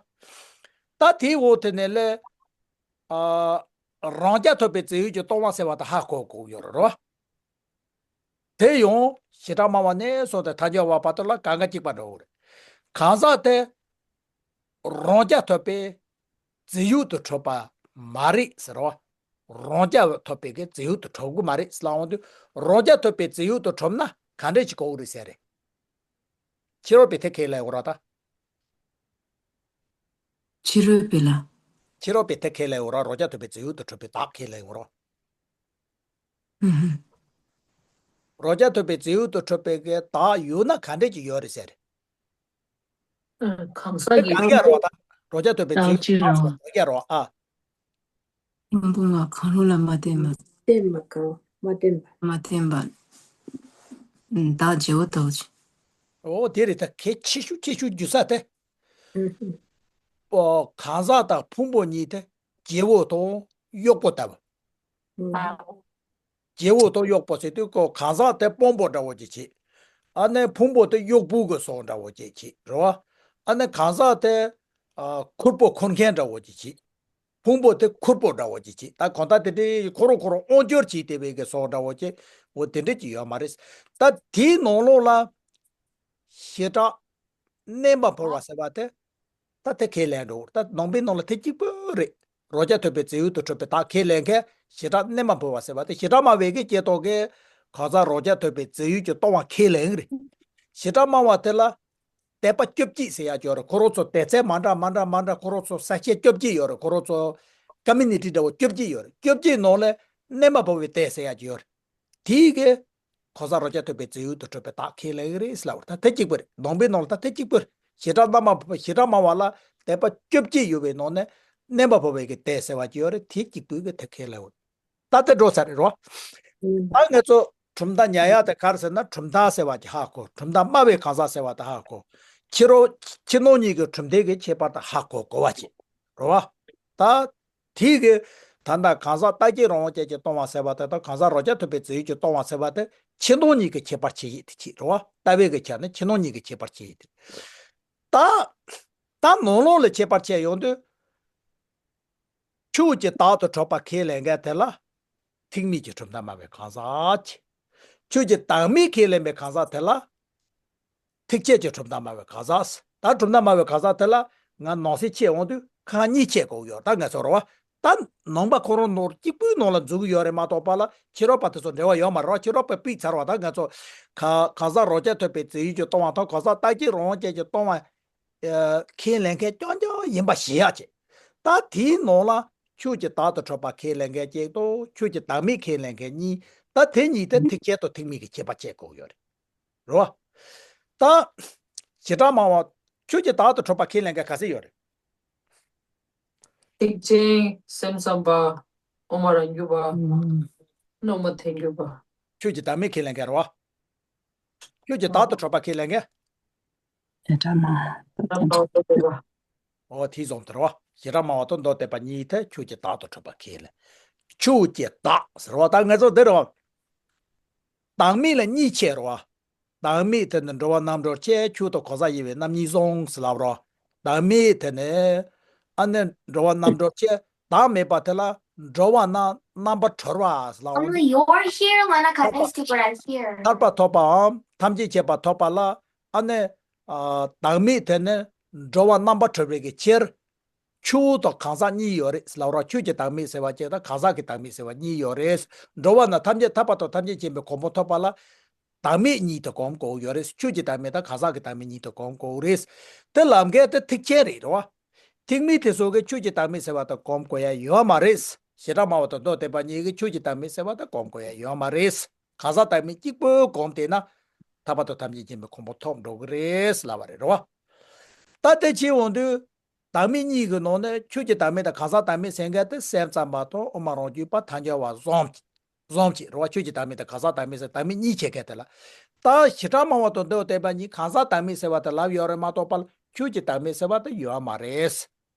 ད་དེའི་འོག་དེ་ནས་ལས། ཨ། རང་རྐྱ་ཐོབ་པའི་རྫས་ཡོད་ཀྱི་སྟོང་པ་ཟེར་བ་དེ་ཧ་གོ་དགོས་ཡོད་རེད་རོ། དེ་ཡང་བྱེ་བྲག་སྨྲ་བ་ནས་བཟུང་སྟེ་ཐལ་འགྱུར་བ་བར་དུ་ལ་གང་ག་གཅིག་པ་འགྲོ་གི་རེད། གང་ཟག་དེ་རང་རྐྱ་ཐོབ་པའི་རྫས་ཡོད་དུ་གྲུབ་པ་མ་རེད་ཟེར་རོ། རང་རྐྱ་ཐོབ་པའི་གི་རྫས་ཡོད་དུ་གྲུབ་གི་མ་རེད་ཟེར་ལབ་འོང་དུས། རང་རྐྱ་ཐོབ་པའི་རྫས་ཡོད་དུ་གྲུབ་ན་ག་འདྲས་ཅིག་གོ་གི་རེད་ཟེར་རེད། ཕྱི་རོལ་པའི་དེ་ཁས་ལེན་འོ་ར་ད། ཕྱི་རོལ་པའི་ལ། ཕྱི་རོལ་པའི་དེ་ཁས་ལེན་འོ་ར། རང་རྐྱ་ཐོབ་པའི་རྫས་ཡོད་དུ་གྲུབ་པའི་བདག་ཁས་ལེན་འོ་ར། ཧུམ་ཧུམ། རང་རྐྱ་ཐོབ་པའི་རྫས་ཡོད་དུ་གྲུབ་པའི་གི་བདག་ཡོད་ན་ག་འདྲས་ཅིག་ཡོད་རེད་ཟེར། ཨ། གང་ཟག་དེ་གི་གང་རྐྱ་རོ་ད། རང་རྐྱ་ཐོབ་པའི་རྫས་ཡོད་དུ་གྲུབ་པའི་བདག་རང་རྐྱ་རོ་ཨ། སྙིང་པོ་ལྔ་གང་རུང་ལ་མ་བརྟེན་པ། བརྟེན་པ་གང་མ་བརྟེན་པ། མ་བརྟེན་པ། ཨུམ། བདག་བརྗེ་བོ་ལྟ་བུ་ཅིག་འོ་དེ་རེད་ད། གལ་ཆེ་ཤོས་ཆེ་ཤོས་རྒྱུ་ས་དེ། ཨུ་ཧུ། ཨོ། གང་ཟག་དང་ཕུང་པོ་གཉིས་དེ་བརྗེ་བོ་དང་གཡོག་པོ་ལྟ་བུ། ཨུ་ཧུ། བརྗེ་བོ་དང་གཡོག་པོ་ཟེར་དུས་ཀོ་གང་ཟག་དེ་དཔོན་པོ་འདྲ་བོ་ཅིག་བྱེད། ཨ་ནི་ཕུང་པོ་དེ་གཡོག་པོ་གི་སོགས་འདྲ་བོ་ཅིག་བྱེད་རེད་བ། ཨ་ནི་གང་ཟག་དེ། ཨ། ཁུར་པོ་འཁུར་མཁན་འདྲ་བོ་ཅིག་བྱེད། ཕུང་པོ་དེ་ཁུར་པོ་འདྲ་བོ་ཅིག་བྱེད། ད་གང་ལྟར་དེ་འདྲའི་ཁོ་རང་ཁོ་རང་དབང་སྒྱུར་བྱེད་བསྡད་པའི་གི་སོགས་འདྲ་བོ་ཅིག་འོ་དེ་འདྲ་ཅིག་ཡོད་མ་རེད། ད་དེའི་ནང་ལོགས་ལ་བྱེ་བྲག་གནས་མ་བོར་བ་ཟེར་བ་དེ། ད་དེ་ཁས་ལེན་འགྲོ། ད་ནང་པའི་ནང་ལ་དེ་གཅིག་པོ་རེད། རང་རྐྱ་ཐོབ་པའི་རྫས་ཡོད་དུ་གྲུབ་པའི་བདག་ཁས་ལེན་མཁན་བྱེ་བྲག་གནས་མ་བོར་བ་ཟེར་བ་དེ། བྱེ་བྲག་སྨྲ་བའི་གི་སྐྱེ་སྟོབས་ཀྱི་གང་ཟག་རང་རྐྱ་ཐོབ་པའི་རྫས་ཡོད་ཀྱི་སྟོང་པ་ཁས་ལེན་གི་རེད། བྱེ་བྲག་སྨྲ་བ་དེ་ལ་དད་པ་བཅོ་བརྒྱད་ཟེར་ཡག་ཅིག་ཡོད་རེད། ཁོ་རང་ཚོ་དད་ཚད་མ་འདྲ་མ་འདྲ་མ་འདྲ། ཁོ་རང་ཚོ་ས་བཅད་བཅོ་བརྒྱད་ཡོད་རེད། ཁོ་རང་ཚོ་ཀ་མུ་ནི་ཊི་འདྲ་བོ་བཅོ་བརྒྱད་ཡོད་རེད། བཅོ་བརྒྱད་ནང་ལས་གནས་མ་བོར་བའི་དད་ཟེར་ཡག་ཅིག་ཡོད་རེད། དེའི་གི་གང་ཟག་རང་རྐྱ་ཐོབ་པའི་རྫས་ཡོད་དུ་གྲུབ་པའི་བདག་ཁས་ལེན་གི་རེད་ཟེར་ལབ་པ་རེད། ད་དེ་གཅིག་པ་རེད། ནང་པའི་ནང་ལ་ད་དེ་གཅིག་པ་རེད། བྱེ་བྲག་སྨྲ་བ། བྱེ་བྲག་སྨྲ་བ་ལ་དད་པ་བཅོ་བརྒྱད་ཡོད་པའི་ནང་ནས་གནས་མ་བོར་བའི་གི་དད་ཟེར་བ་ཅིག་ཡོད་རེད། དེ་གཅིག་པུས་གི་དེ་ཁས་ལེན་འོ། ད་དེ་འགྲོ་ཚར་རེད་རོ། ཨུམ། ད་ང་ཚོ་གྲུབ་མཐའ་ཉར་ཡག་དེ་ག་རེ་ཟེར་ན། གྲུབ་མཐའ་ཟེར་བ་ཅིག་ཧ་གོ། གྲུབ་མཐའ་སྨྲ་བའི་གང་ཟག་ཟེར་བ་དེ་ཧ་གོ། ཕྱི་རོལ་ཕྱི་ནང་གཉིས་ཀྱི་གྲུབ་མཐའི་གི་ཁྱད་པར་དེ་ཧ་གོ་དགོས་པ་ཅིག་རེད་བ། ད་དེའི་གི་ད་ལྟ་གང་ཟག་རྟག་གཅིག་རང་དབང་ཅན་གྱིས་སྟོང་པ་ཟེར་བ་དེ་དང་། གང་ཟག་རང་རྐྱ་ཐོབ་པའི་རྫས་ཡོད་ཀྱིས་སྟོང་པ་ཟེར་བ་དེ་ཕྱི་ནང་གཉིས་ཀྱི་ཁྱད་པར་ཕྱེ་ཡས་དེ་ཅིག་རེད་བ། ལྟ་བའི་གི་ཆ་ནས་ཕྱི་ནང་གཉིས་ཀྱི་ཁྱད་པར་ཕྱེ་ཡས་དེ། ད་ད་ནང་ལོགས་ལ་ཁྱད་པར་ཕྱེ་ཡོང་དུས། ཆོས་ཀྱི་བདག་ཏུ་གྲུབ་པ་ཁས་ལེན་མཁན་དེ་ལ་ཐེག་དམན་གྱི་གྲུབ་མཐའ་སྨྲ་བའི་གང་ཟག་ཅིག་ཆོས་ཀྱི་བདག་མེད་ཁས་ལེན་པའི་གང་ཟག་དེ་ལ་ཐེག་ཆད་ཀྱི་གྲུབ་མཐའ་སྨྲ་བའི་གང་ཟག་ད་གྲུབ་མཐའ་སྨྲ་བའི་གང་ཟག་དེ་ལ་ང་ནང་གསེས་ཕྱེ་འོང་དུས་ཁག་གཉིས་ཕྱེ་དགོས་ཡོད། ད་ང་ཚོ་རེད་བ། ད་ནང་པ་ཁོ་རང་ནོར་གཅིག་པུའི་ནང་ལ་འཛུལ་གི་ཡོད་རེད་མ་གཏོགས་པ་ལ་ཕྱི་རོལ་པ་དེ་ཚོ་འབྲེལ་བ་ཡོད་མ་རེད་བ། ཕྱི་རོལ་པས་ཕུད་ཚར་བ། ད་ང་ཚོ་ག་གང་ཟག་རང་རྐྱ་ཐོབ་པའི་རྫས་ཡོད་ཀྱིས་སྟོང་པ་དང་། གང་ཟག་རྟག་གཅིག་རང་དབང་ཅན་གྱིས་སྟོང་པ། ཨ། ཁས་ལེན་མཁན་རྐྱང་རྐྱང་ཡིན་པ་ཞེ་ཡག་ཅིག་ད་དེའི་ནང་ལ་ཆོས་ཀྱི་བདག་ཏུ་གྲུབ་པ་ཁས་ལེན་མཁན་གཅིག་དང་། ཆོས་ཀྱི་བདག་མེད་ཁས་ལེན་མཁན་གཉིས། ད་དེ་གཉིས་དེ་ཐེག་ཆེན་དང་ཐེག་དམན་གྱི་ཁྱད་པར་ཕྱེ་དགོས་ཡོད་རེད། རེད་བ། ད་བྱེ་བྲག་སྨྲ་བ་ཆོས་ཀྱི་བདག་ཏུ་གྲུབ་པ་ཁས་ལེན་མཁན་ག་ཚད་ཡོད་རེད། ཐེག་ཆེན། སེམས་ཙམ་པ། དབུ་མ་རང་རྒྱུད་པ། ཨུམ། སློབ་མ་ཐལ་འགྱུར་པ། ཆོས་ཀྱི་བདག་མེད་ཁས་ལེན་མཁན་རེད་བ། ཆོས་ཀྱི་བདག་ཏུ་གྲུབ་པ་ཁས་ལེན་མཁན། བྱེ་བྲག་སྨྲ་བ། ཨོ་དེ་བཟུང་དེ་རེད་བ། བྱེ་བྲག་སྨྲ་བ་དང་མདོ་སྡེ་པ་གཉིས་དེ་ཆོས་ཀྱི་བདག་ཏུ་གྲུབ་པ་ཁས་ལེན། ཆོས་ཀྱི་བདག་ཟེར་བ་ད་ང་ཚོ་འདི་རེད་བ། བདག་མེད་ལ་གཉིས་ཕྱེ་རེད་བ། བདག་མེད་དེ་ནི་འགྲོ་བ་རྣམ་གྲོལ་ཕྱིར་ཆོས་དང་གང་ཟག་ཡིན་པས་རྣམ་གཉིས་བཟུང་ཟེར་ལབ་རོ། བདག་མེད་དེ་ནི། ཨ་ནི་འགྲོ་བ་རྣམ་གྲོལ་ཕྱིར། བདག་མེད་པ་དེ་ལ་འགྲོ་བ་རྣམས་རྣམ་པར་གྲོལ་བ་ཟེར་ལབ་རོ། Only you're here, Lana Kadaisky, but I'm here. ཐར་པ་ཐོབ་པའམ་ཐམས་ཅད་མཁྱེན་པ་ཐོབ་པ་ལ། ཨ་ནི། ཨ། བདག་མེད་དེ་ནི་འགྲོ་བ་རྣམ་པར་གྲོལ་བའི་གི་ཕྱིར། ཆོས་དང་གང་ཟག་གཉིས་ཡོད་རེད་ལབ་རོགས། ཆོས་ཀྱི་བདག་མེད་ཟེར་བ་གཅིག་དང་གང་ཟག་གི་བདག་མེད་ཟེར་བ་གཉིས་ཡོད་རེད། འགྲོ་བ་རྣམས་ཐམས་ཅད་ཐར་པ་དང་ཐམས་ཅད་མཁྱེན་པའི་གོ་འཕང་ཐོབ་པ་ལ། བདག་མེད་གཉིས་དེ་སྒོམ་དགོས་ཡོད་རེད། ཆོས་ཀྱི་བདག་མེད་དང་གང་ཟག་གི་བདག་མེད་གཉིས་དེ་སྒོམ་དགོས་རེད། དེ་ལམ་ཁའི་དེ་ཐེག་ཆེན་རེད་རོ། ཐེག་དམན་དེ་ཚོ་གིས་ཆོས་ཀྱི་བདག་མེད་ཟེར་བ་དེ་སྒོམ་དགོས་ཡ་ཡོད་མ་རེད། བྱེ་བྲག་སྨྲ་བ་དང་མདོ་སྡེ་པ་གཉིས་ཀྱིས་ཆོས་ཀྱི་བདག་མེད་ཟེར་བ་དེ་སྒོམ་དགོས་ཡ་ཡོད་མ་རེད། གང་ཟག་བདག་མེད་གཅིག་པུ་སྒོམ་བསྡད་ན། ཐར་པ་དང་ཐམས་ཅད་མཁྱེན་པའི་གོ་འཕང་ཐོབ་འགྲོ་གི་རེད་ལབ་པ་རེད་རོ། ད་དེ་བྱེད་འོང་དུས། བདག་མེད་གཉིས་ཀྱི་ནང་ནས་ཆོས་ཀྱི་བདག་མེད་དང་གང་ཟག་བདག་མེད་ཟེར་མཁན་དེ་སེམས་ཙམ་པ་དང་དབུ་མ་རང་རྒྱུད་པ་ཐལ་འགྱུར་བ་བཟུང་། བཟུམ་ཅིག་རེད་བ། ཆོས་ཀྱི་བདག་མེད་དང་གང་ཟག་བདག་མེད་ཟེར་བདག་མེད་གཉིས་ཕྱེ་མཁན་དེ་ལ། ད་བྱེ་བྲག་སྨྲ་བ་དང་མདོ་སྡེ་པ་གཉིས་གང་ཟག་བདག་མེད་ཟེར་བ་དེ་ལབ་ཡོད་རེད་མ་གཏོགས་པ་ལ་ཆོས་ཀྱི་བདག་མེད་ཟེར་བ་དེ་ཡོད་མ་རེད།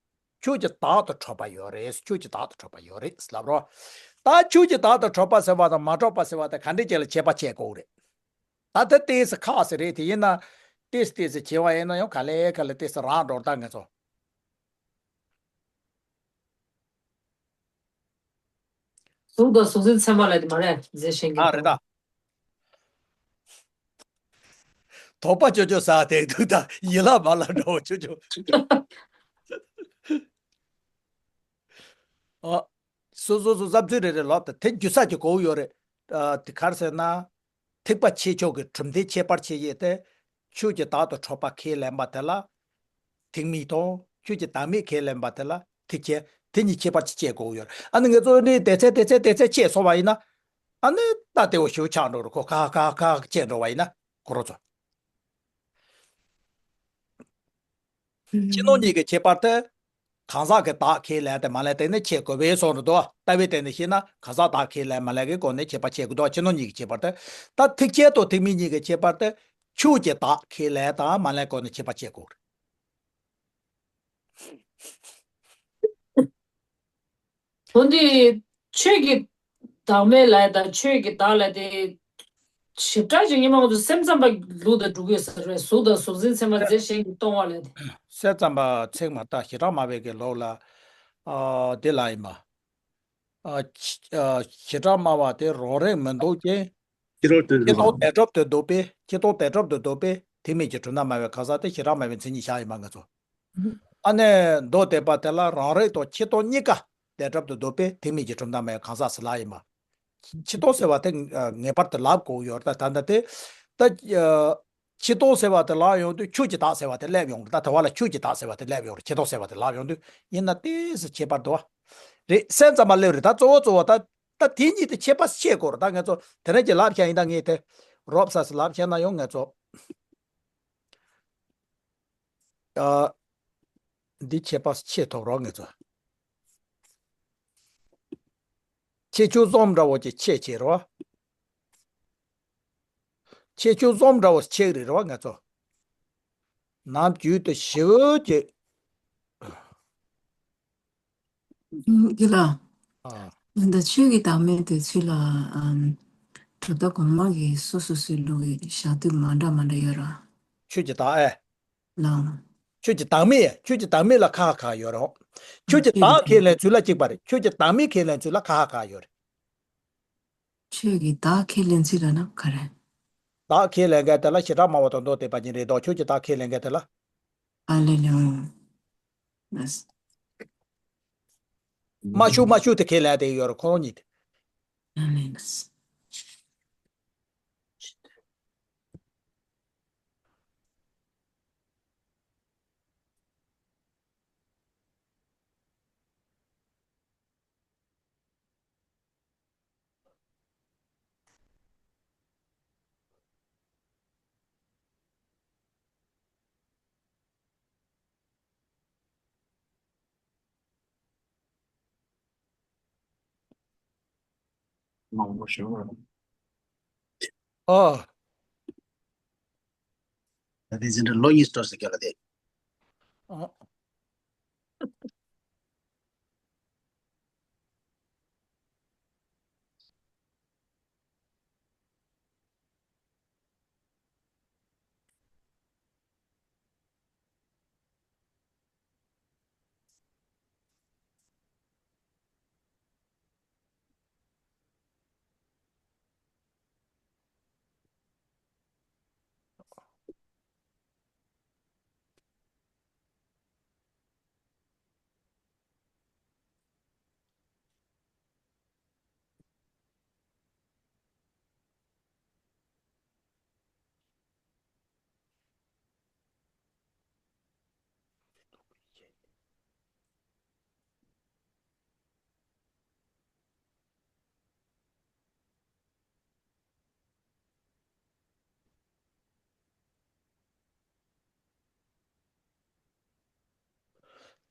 ཆོས་ཀྱི་བདག་ཏུ་གྲུབ་པ་ཡོད་རེད། ཆོས་ཀྱི་བདག་ཏུ་གྲུབ་པ་ཡོད་རེད་ལབ་རོ། ད་ཆོས་ཀྱི་བདག་ཏུ་གྲུབ་པ་ཟེར་བ་དང་མ་གྲུབ་པ་ཟེར་བ་དེ་ག་འདྲས་ཅིག་ལ་ཁྱད་པར་ཕྱེ་དགོས་རེད། ད་དེ་ཏོག་ཙམ་ཁག་ཟེར་རེད། དེ་ཡིན་ན་ཏོག་ཙམ་ཏོག་ཙམ་བྱས་པ་ཡིན་ན་ཡང་ག་ལེ་ག་ལེ་ཏོག་ཙམ་རག་འགྲོ། ད་ང་ཚོ། གཟུགས་དང་གཟུགས་ཅན་ཚད་མ་ལ་དེ་མ་རེད་ཟེར་བཞིན་གྱི། ཨ་རེད་ད། དོགས་པ་ཅོ་ཅོ་ཟ་དེ་འདུག་ད་ཡིད་ལ་མ་ལ་འགྲོ་ཅོ་ཅོ། ཨ། སོ་སོ་སོ་བསམ་ཚུལ་རེ་རེ་ལབ་ད་དེ་རྒྱུ་ས་ཀྱི་གོ་བོ་ཡོད་རེད། ཨ། དེ་ག་རེ་ཟེར་ན། ཐེག་པ་ཆེ་མཆོག་གི་གྲུབ་མཐའི་ཁྱད་པར་ཕྱེ་ཡས་དེ། ཆོས་ཀྱི་བདག་ཏུ་གྲུབ་པ་ཁས་ལེན་པ་དེ་ལ་ཐེག་དམན་དང་། ཆོས་ཀྱི་བདག་མེད་ཁས་ལེན་པ་དེ་ལ་ཐེག་ཆེན། དེ་གཉིས་ཁྱད་པར་ཅིག་ཕྱེ་དགོས་ཡོད། ཨ་ནི་ང་ཚོ་ནི་དེ་ཚེ་དེ་ཚེ་དེ་ཚེ་ཕྱེ་སོང་བ་ཡིན་ན། ཨ་ནི་ད་དེ་བོ་ཞུ་ཆགས་འགྲོ་རུ་ཁོ་ཁ་ཁ་ཁ་ཁ་ཕྱེ་འགྲོ་བ་ཡིན་ན་ཁོ་རོ་ཚོ། ཕྱི་ནང་གཉིས་ཀྱི་ཁྱད་པར་དེ། གང་ཟག་གི་བདག་ཁས་ལེན་དང་མ་ལེན་དེ་ནི་ཕྱེ་དགོས་པའི་བཟོ་འདྲ་འདུག་ལྟ་བའི་སྟེང་ནས་བཤད་ན་གང་ཟག་བདག་ཁས་ལེན་མ་ལེན་གྱི་སྒོ་ནས་ཁྱད་པར་ཕྱེ་དགོས་འདུག་ཕྱི་ནང་གཉིས་ཀྱི་ཁྱད་པར་དེ། ད་ཐེག་ཆེན་དང་ཐེག་དམན་གཉིས་ཀྱི་ཁྱད་པར་དེ། ཆོས་ཀྱི་བདག་ཁས་ལེན་དང་མ་ལེན་སྒོ་ནས་ཁྱད་པར་ཕྱེ་དགོས། འོན་ཏེ། ཆོས་ཀྱི་བདག་མེད་ལ་དང་ཆོས་ཀྱི་བདག་ལ་དེ། ཞིབ་ཕྲ་ཞིག་ཉི་མ་ང་ཚོ་སེམས་ཙམ་པ་ལུགས་དང་འགྲོ་གི་ཡོད་ས་རེད། གཟུགས་དང་གཟུགས་ཅན་ཚད་མ་རྫས་གཞན་གྱིས་སྟོང་བ་ལ་དེ། སེམས་ཙམ་པ་ཚད་མ་ད་བྱེ་བྲག་སྨྲ་བའི་གི་ལུགས་ལ། ཨ། དེ་ལ་ཡིན་པ། ཨ། ཆ་ཨ། བྱེ་བྲག་སྨྲ་བ་དེ་རང་རིག་མི་འདོད་ཅིང་། ཕྱི་རོལ་དུ་ཕྱི་ལྡོག་དེ་གྲུབ་ཏུ་འདོད་པས། ཕྱི་ལྡོག་དེ་གྲུབ་ཏུ་འདོད་པས་ཐེག་དམན་གྱི་གྲུབ་མཐའ་སྨྲ་བའི་གང་ཟག་དེ་བྱེ་བྲག་སྨྲ་བའི་མཚན་ཉིད་བཞག་ཡིན་པ་ང་ཚོ། ཨ་ནི་མདོ་སྡེ་པ་དེ་ལ་རང་རིག་དང་ཕྱི་ལྡོག་གཉིས་ཀ་དེ་གྲུབ་ཏུ་འདོད་པས་ཐེག་དམན་གྱི་གྲུབ་མཐའ་སྨྲ་བའི་གང་ཟག་ཟེར་ལབ་ཡིན་པ། ཕྱི་ལྡོག་ཟེར་བ་དེ་ངེས་པར་དུ་ལབ་དགོས་ཡོད་རེད། ད་ད་ལྟ་དེ། ད། ཕྱི་ལྡོག་ཟེར་བ་དེ་ལབ་ཡོང་དུས་ཆོས་ཀྱི་བདག་ཟེར་བ་དེ་སླེབས་ཡོང་རེད། ད་དེ་བ་ལ་ཆོས་ཀྱི་བདག་ཟེར་བ་དེ་སླེབས་ཡོང་རེད། ཕྱི་ལྡོག་ཟེར་བ་དེ་ལབ་ཡོང་དུས་ཡིན་ན་ཏོག་ཙམ་ཁྱད་པར་འདུག་བ། རེད། སེམས་ཙམ་པ་སླེབས་རེད། ད་གཙོ་བོ་གཙོ་བོ་ད། ད་དེ་གཉིས་དེ་ཁྱད་པར་ཕྱེ་དགོས་རེད། ད་ང་ཚོ་དེ་རིང་གི་ལབ་བཤད་ཡིན། ད་ངས་དེ་རོབ་ས་སུ་ལབ་བཤད་ན་ཡང་ང་ཚོ། ཨ། འདི་ཁྱད་པར་ཕྱེ་ཐུབ་རོགས་ང་ཚོ། ཁྱད་ཆོས་གསུམ་འདྲ་བོ་ཅིག་ཕྱེ་བྱེད་རོགས། ཁྱད་ཆོས་གསུམ་འདྲ་བོ་ཕྱེ་རེད་རོགས་ང་ཚོ། ནམ་རྒྱུན་དུ་ཞི་བོ་ཀྱི། ཨུམ། དགེ་ལགས། ཨ། ད་ཆོས་ཀྱི་བདག་མེད་དེ་ཚུལ་ལ། ཨམ། གྲུབ་མཐའ་གོང་མ་གི་སོ་སོ་སོའི་ལུགས་ཀྱི་བཞག་དུས་མ་འདྲ་མ་འདྲ་ཡོད་ར། ཆོས་ཀྱི་བདག་ཨེ། ལགས། ཆོས་ཀྱི་བདག་མེད། ཆོས་ཀྱི་བདག་མེད་ལ་ཁ་ཁ་ཡོད་རེད། ཆོས་ཀྱི་བདག་ཁས་ལེན་ཚུལ་ལ་གཅིག་པ་རེད། ཆོས་ཀྱི་བདག་མེད་ཁས་ལེན་ཚུལ་ལ་ཁ་ཁ་ཡོད་རེད། ཆོས་ཀྱི་བདག་ཁས་ལེན་ཚུལ་ལ་ན་ག་རེ། བདག་ཁས་ལེན་མཁན་དེ་ལ་བྱེ་བྲག་སྨྲ་བ་དང་མདོ་སྡེ་པ་གཉིས་རེད་དོ། ཆོས་ཀྱི་བདག་ཁས་ལེན་མཁན་དེ་ལ། ཨ་ལེ་ལེ། ཨོ། མ་ཞུ་མ་ཞུ་དེ་ཁས་ལེན་དེ་ཡོད་རེད་ཁོ་རང་གཉིས་དེ། ཨ་ལེ་ལེ། ཨོ། ད་དེ་འཛིན་གྲྭ་ལོ་གཉིས་སུ་གཏོགས་སུ་བརྒྱབ་ལ་དེ། ཨོ།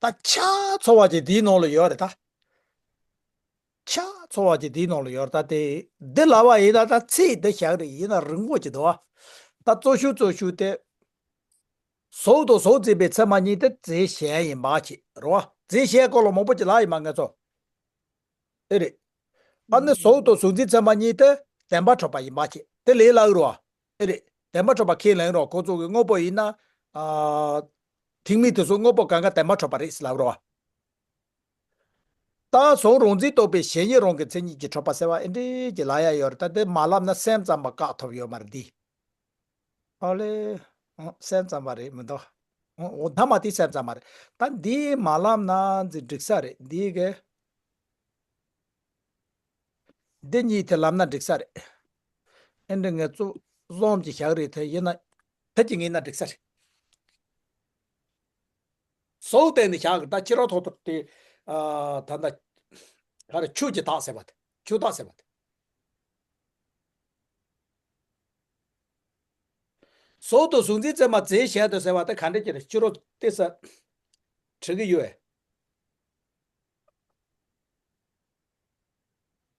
ད་ཆ་ཚང་བ་ཅིག་འདིའི་ནང་ལ་ཡོད་རེད་ད། ཆ་ཚང་བ་ཅིག་དེའི་ནང་ལ་ཡོད་རེད། ད་དེ་འདི་ལབ་པ་ཡིན་ན་ད་ཚིག་འདི་བཞག་རེད། ཡིན་ན་རིང་པོ་ཅིག་འདུག་བ། ད་གཙོ་ཤོས་གཙོ་ཤོས་དེ། ཟོག་དང་ཟོག་འཛིན་པའི་ཚད་མ་གཉིས་དེ་རྫས་གཞན་ཡིན་པ་བྱས་རེད་བ། རྫས་གཞན་སྐོར་ལ་མང་པོ་ཅིག་ལབ་ཡིན་པ་ང་ཚོ། ཨེ་རེད། ཨ་ནི་ཟོག་དང་ཟོག་འཛིན་ཚད་མ་གཉིས་དེ་བདེན་པ་འཁྲུལ་པ་ཡིན་པ་བྱས་དེ་ལས་ལབ་རེད་བ། ཨེ་རེད། བདེན་པ་འཁྲུལ་པ་ཁས་ལེན་རོགས། ཁོ་ཚོ་གི་དངོས་པོ་ཡིན་ན། ཨ། ཐེག་དམན་དེ་ཚོ་དངོས་པོ་གང་ག་བདེན་པ་འཁྲུལ་པ་རེད་ཟེར་ལབ་རོགས། ད་གཟུང་རང་འཛིན་རྟོག་པའི་གཞན་ཉིད་རང་གི་མཚན་ཉིད་ཀྱིས་འཁྲུལ་པ་ཟེར་བ་ཨེ་འདྲས་ཀྱི་ལབ་ཡ་ཡོད་རེད། ད་དེ་མ་ལབ་ན་སེམས་ཙམ་པ་བཀག་ཐུབ་ཡོད་མ་རེད་འདི། ཨོ་ལེ། ཨོ་སེམས་ཙམ་པ་རེད་མི་འདུག་ཨོ་ཨོ་མཐའ་མ་དེ་སེམས་ཙམ་པ་རེད། ད་འདི་མ་ལབ་ན་འཛི་འགྲིག་ས་རེད་འདི་གི། འདི་གཉིས་དེ་ལབ་ན་འགྲིག་ས་རེད། ཨེ་འདྲས་ངས་ཚོ་བཟོམ་གྱི་བཞག་རེད་དེ་ཡིན་ན། དེ་གྱི་ངེས་ན་འགྲིག་ས་རེད། ཟོག་བསྟན་ནས་བཞག་གི་ད་ཕྱི་རོལ་ཐོག་ཏུ་དེ། ཨ། ད་ལྟ། ག་རེ་ཆོས་ཀྱི་བདག་ཟེར་བ་དེ། ཆོས་བདག་ཟེར་བ་དེ། ཟོག་དང་ཟོག་འཛིན་ཚད་མ་རྫས་གཞན་དུ་ཟེར་བ་དེ་ག་འདྲ་ཅིག་རེད། ཕྱི་རོལ་ཏེ་ས། བྲི་གི་ཡོད།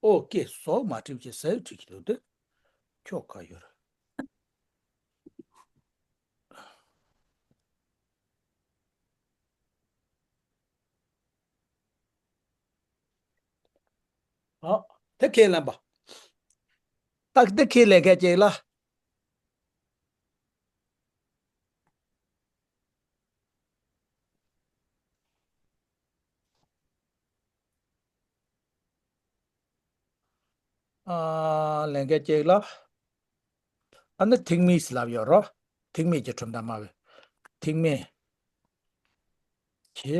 ཨོ་ཀེ། ཟོག་མ་བྲིས་ཀྱི་ཟས་བྲིས་ཀྱི་འདུག་སྟེ། ཁྱོ་ག་ཡོད་རེད། ཨ། དེ་ཁས་ལེན་པ། ད་དེ་ཁས་ལེན་མཁན་ཅིག་ལ། ཨ། ལེན་མཁན་ཅིག་ལ། ཨ་ནི་ཐེག་དམན་ཟེར་ལབ་ཡོད་རོ། ཐེག་དམན་གྱི་གྲུབ་མཐའ་སྨྲ་བའི། ཐེག་དམན་གྱི་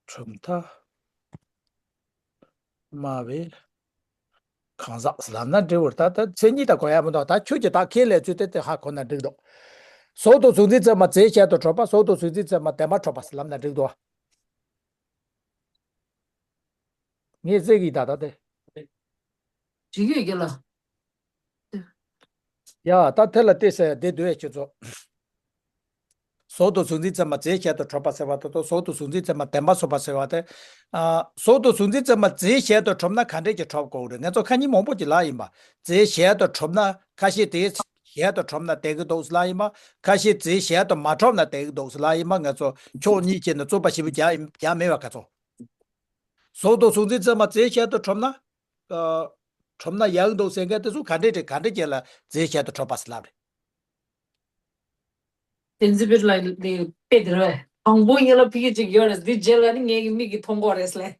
གྲུབ་མཐའ་སྨྲ་བའི་གང་ཟག་ཟེར་ལབ་ན་འགྲིག་པ་རེད། ད་ད་མཚན་ཉིད་དང་གོ་ཡ་མི་འདུག་ད་ཁྱོད་ཀྱིས་ད་ཁས་ལེན་ཚུལ་དེ་དེ་ཧ་གོ་ན་འགྲིག་འདུག་ཟོག་དང་ཟོག་འཛིན་ཚད་མ་རྫས་གཞན་དུ་གྲུབ་པ། ཟོག་དང་ཟོག་འཛིན་ཚད་མ་བདེན་པར་གྲུབ་པ་ཟེར་ལབ་ན་འགྲིག་འདུག་ངས་ཟེར་གི་ད་ད་དེ། འགྲིག་ཡོད་ཀྱི་ལ། ཡ་ད་དེ་ལ་བལྟས་ཟེར་བསྡད་འདུག་ཨེ་ཁྱོད་ཚོ། ཟོག་དང་ཟོག་འཛིན་ཚད་མ་རྫས་གཞན་དུ་གྲུབ་པ་ཟེར་བ་དེ་དང་ཟོག་དང་ཟོག་འཛིན་ཚད་མ་བདེན་པར་གྲུབ་པ་ཟེར་བ་དེ། ཨ། ཟོག་དང་ཟོག་འཛིན་ཚད་མ་རྫས་གཞན་དུ་གྲུབ་ན་ག་འདྲས་ཀྱི་གྲུབ་དགོས་རེད། ང་ཚོ་ཁ་ཉིན་མང་པོ་ཅིག་ལབ་ཡིན་པ། རྫས་གཞན་དུ་གྲུབ་ན་ཁ་ཤས་རྫས་གཞན་དུ་གྲུབ་ན་བསྡད་ཀྱི་འདུག་ཟེར་ལབ་ཡིན་པ། ཁ་ཤས་རྫས་གཞན་དུ་མ་གྲུབ་ན་བསྡད་ཀྱི་འདུག་ཟེར་ལབ་ཡིན་པ། ང་ཚོ་ཕྱོགས་གཉིས་ཀྱི་ནས་རྩོད་པ་ཞེ་པོ་རྒྱག་རྒྱག་མེད་པ་ག་ཚོད། ཟོག་དང་ཟོག་འཛིན་ཚད་མ་རྫས་གཞན་དུ་གྲུབ་ན། ཨ། གྲུབ་ན་ཡག་འདུག་ཟེར་མཁན་དེ་ཚོ་ག་འདྲས་རེད། ག་འདྲས་ཅིག་ལ་རྫས་གཞན་དུ་གྲུབ་པ་ཟེར་ལབ་རེད། བསྟན་འཛིན་པའི་ལ་ལས་དཔེ་དེ་རེད། དང་པོ་ཡིན་ལ་ཕི་གི་ཅིག་ཡོད་རེད། འདི་རྗེས་ལ་ནི་ངེད་ཀྱི་མིག་གིས་མཐོང་གོ་རེད་ཟེར་ལབ།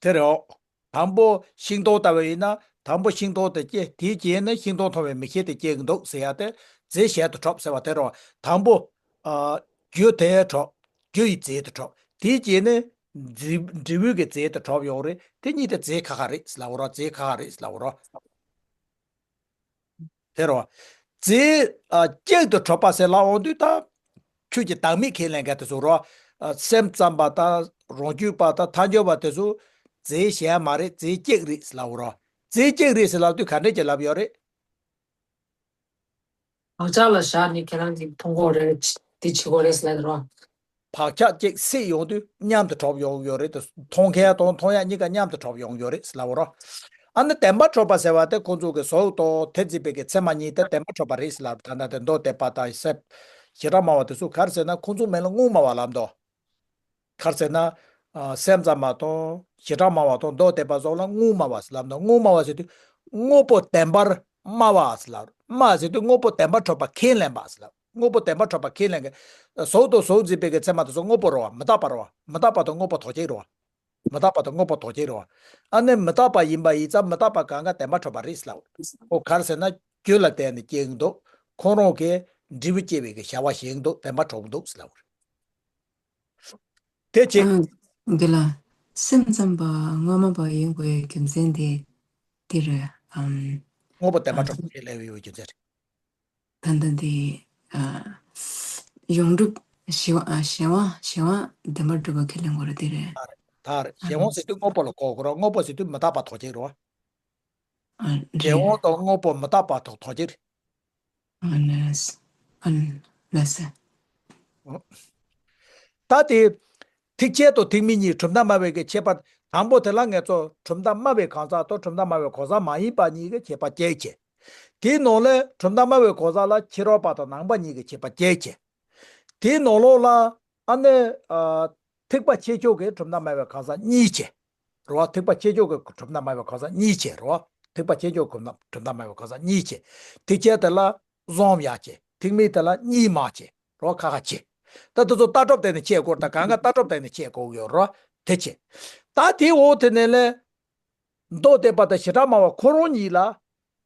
དེ་རེད། དང་པོ་ཤིང་སྡོང་ལྟ་བུ་ཡིན་ན་དང་པོ་ཤིང་སྡོང་དེ་སྐྱེ། དེའི་རྗེས་ནི་ཤིང་སྡོང་མཐོང་བའི་མིག་ཤེས་དེ་སྐྱེ་གི་འདུག་ཟེར་ཡ་དེ་རྫས་གཞན་དུ་གྲུབ་ཟེར་བ་དེ་རེད། དང་པོ། ཨ། རྒྱུ་དེ་གྲུབ། རྒྱུ་ཡི་རྫས་དེ་གྲུབ། དེའི་རྗེས་ནི་འབྲས་འབྲས་བུ་གི་རྫས་དེ་གྲུབ་ཡོང་རེད། དེ་གཉིས་དེ་རྫས་ཁ་ཁ་རེད་ཟེར་ལབ་རོགས། རྫས་ཁ་ཁ་རེད་ཟེར་ལབ་རོགས། དེ་རོ། རྫས། ཨ། གཅིག་ཏུ་གྲུབ་པ་ཟེར་ལབ་འོང་དུས་ད། ཁྱོད་ཀྱི་བདག་མེད་ཁས་ལེན་མཁན་དེ་ཚོ་རོ། ཨ། སེམས་ཙམ་པ་དང་རང་རྒྱུད་པ་དང་ཐལ་འགྱུར་བ་དེ་ཚོ་རྫས་གཞན་མ་རེད། རྫས་གཅིག་རེད་ཟེར་ལབ་རོ། རྫས་གཅིག་རེད་ཟེར་ལབ་དུས་ག་འདྲས་ཀྱི་ལབ་ཡོད་རེད། བག་ཆགས་ལ་བཞག་ནས་ཁྱེད་རང་གིས་མཐོང་གོ་རེད། དེ་བྱེད་གོ་རེད་ཟེར་ལབ་རོ། བག་ཆགས་གཅིག་སད་ཡོང་དུས་མཉམ་དུ་གྲུབ་ཡོང་ཡོད་རེད་དེ། མཐོང་མཁན་དང་མཐོང་ཡག་གཉིས་ཀ་མཉམ་དུ་གྲུབ་ཡོང་ཡོད་རེད་ཟེར་ལབ་རོ། ཨ་ནི་བདེན་པར་གྲུབ་པ་ཟེར་བ་དེ་ཁོང་ཚོ་གི་ཟོག་དང་དེ་འཛིན་པའི་གི་ཚད་མ་གཉིས་དེ་བདེན་པར་གྲུབ་པ་རེད་ཟེར་ལབ། ད་ལྟ་དེ་མདོ་སྡེ་པ་དང་ཟེར། བྱེ་བྲག་སྨྲ་བ་དེ་ཚོ་ག་རེ་ཟེར་ན་ཁོང་ཚོ་མིན་ལ་དངོས་སྨྲ་བ་ལབ་འདུག་ག་རེ་ཟེར་ན། ཨ། སེམས་ཙམ་པ་དང་བྱེ་བྲག་སྨྲ་བ་དང་མདོ་སྡེ་པ་སོགས་ལ་དངོས་སྨྲ་བ་ཟེར་ལབ་འདུག་དངོས་སྨྲ་བ་ཟེར་དུས་དངོས་པོ་བདེན་པར་སྨྲ་བ་ཟེར་ལབ། སྨྲ་ཟེར་དུས་དངོས་པོ་བདེན་པར་གྲུབ་པ་ཁས་ལེན་པ་ཟེར་ལབ། དངོས་པོ་བདེན་པར་གྲུབ་པ་ཁས་ལེན་མཁན། ཟོག་དང་ཟོག་འཛིན་པའི་གི་ཚད་མ་དེ་ཚོ་དངོས་པོ་རེད་བ། མི་རྟག་པ་རེད་བ། མི་རྟག་པ་དང་དངོས་པོ་ཐོགས་བཅས་རེད་བ། མི་རྟག་པ་དང་དངོས་པོ་ཐོགས་བཅས་རེད་བ། ཨ་ནི་མི་རྟག་པ་ཡིན་པ་ཡིན་ཙང་མི་རྟག་པ་གང་ག་བདེན་པར་གྲུབ་པ་རེད་ཟེར་ལབ། ཨོ་ག་རེ་ཟེར་ན་རྒྱུ་ལ་བརྟེན་ནས་སྐྱེ་གི་འདུག་ཁོང་རང་གི་འབྲས་བུ་སྐྱེ་བའི་གི་བྱ་བ་བྱེད་ཀྱི་འདུག་བདེན་པར་གྲུབ་ཀྱི་འདུག་ཟེར་ལབ། དེ་ཅི། ཨ། འདི་ལ་སེམས་ཙམ་པ་དངོས་སྨྲ་བ་ཡིན་དགོས་རྒྱུ་མཚན་དེ་འདི་རེད། ཨམ། དངོས་པོ་བདེན་པར་གྲུབ་པ་ཁས་ལེན་པའི་རྒྱུ་མཚན་རེད། ད་ལྟ་འདི། ཨ། ཡོངས་གྲུབ་གཞན་དབང་། ཨ། གཞན་དབང་། གཞན་དབང་བདེན་པར་གྲུབ་པ་ཁས་ལེན་དགོས་རེད་དེ་རེད། ད་རེད། ད་རེད། ཨ། གཞན་དབང་ཟེར་དུས་དངོས་པོ་ལ་གོ་དགོས་རེད། དངོས་པོ་ཟེར་དུས་མི་རྟག་པ་ཐོགས་བཅས་རེད་བ། ཨ། རེད། གཞན་དབང་དང་དངོས་པོ་མི་རྟག་པ་ཐོགས་ཐོགས་བཅས་རེད། ཨ་ལས། ཨ་ལས། ད་དེ། ཐེག་ཆེན་དང་ཐེག་དམན་གཉིས་གྲུབ་མཐའ་སྨྲ་བའི་གི་ཁྱད་པར། དང་པོ་དེ་ལ་ང་ཚོ་གྲུབ་མཐའ་སྨྲ་བའི་གང་ཟག་དང་གྲུབ་མཐའ་སྨྲ་བའི་གང་ཟག་མ་ཡིན་པ་གཉིས་ཀྱི་ཁྱད་པར་བཅད་བྱས། དེའི་ནང་ལས་གྲུབ་མཐའ་སྨྲ་བའི་གང་ཟག་ལ་ཕྱི་རོལ་པ་དང་ནང་པ་གཉིས་ཀྱི་ཁྱད་པར་བཅད་བྱས། དེའི་ནང་ལོགས་ལ་ཨ་ནི་ཨ། ཐེག་པ་ཆེ་ཕྱོགས་ཀྱི་གྲུབ་མཐའ་སྨྲ་བའི་གང་ཟག་གཉིས་བྱས། རེད་བ། ཐེག་པ་ཆེ་ཕྱོགས་ཀྱི་གྲུབ་མཐའ་སྨྲ་བའི་གང་ཟག་གཉིས་བྱས། རེད་བ། ཐེག་པ་ཆེ་ཕྱོགས་གྲུབ་མཐའ་གྲུབ་མཐའ་སྨྲ་བའི་གང་ཟག་གཉིས་བྱས། ཐེག་ཆེན་དེ་ལ་གཟུངས་ཡག་བྱས། ཐེག་དམན་དེ་ལ་གཉིས་མ་བྱས། རེད་བ། ཁ་ཁ་བྱས། ད་དེ་ཚོ་ལྟ་གྲུབ་སྟེང་ནས་བྱས་དགོས། ད་གང་ག་ལྟ་གྲུབ་སྟེང་ནས་བྱས་དགོས་ཡོད་རེད་བ། དེ་བྱས། ད་དེའི་འོག་དེ་ནས་ལས། མདོ་སྡེ་པ་དང་བྱེ་བྲག་སྨྲ་བ་ཁོ་རང་གཉིས་ལ་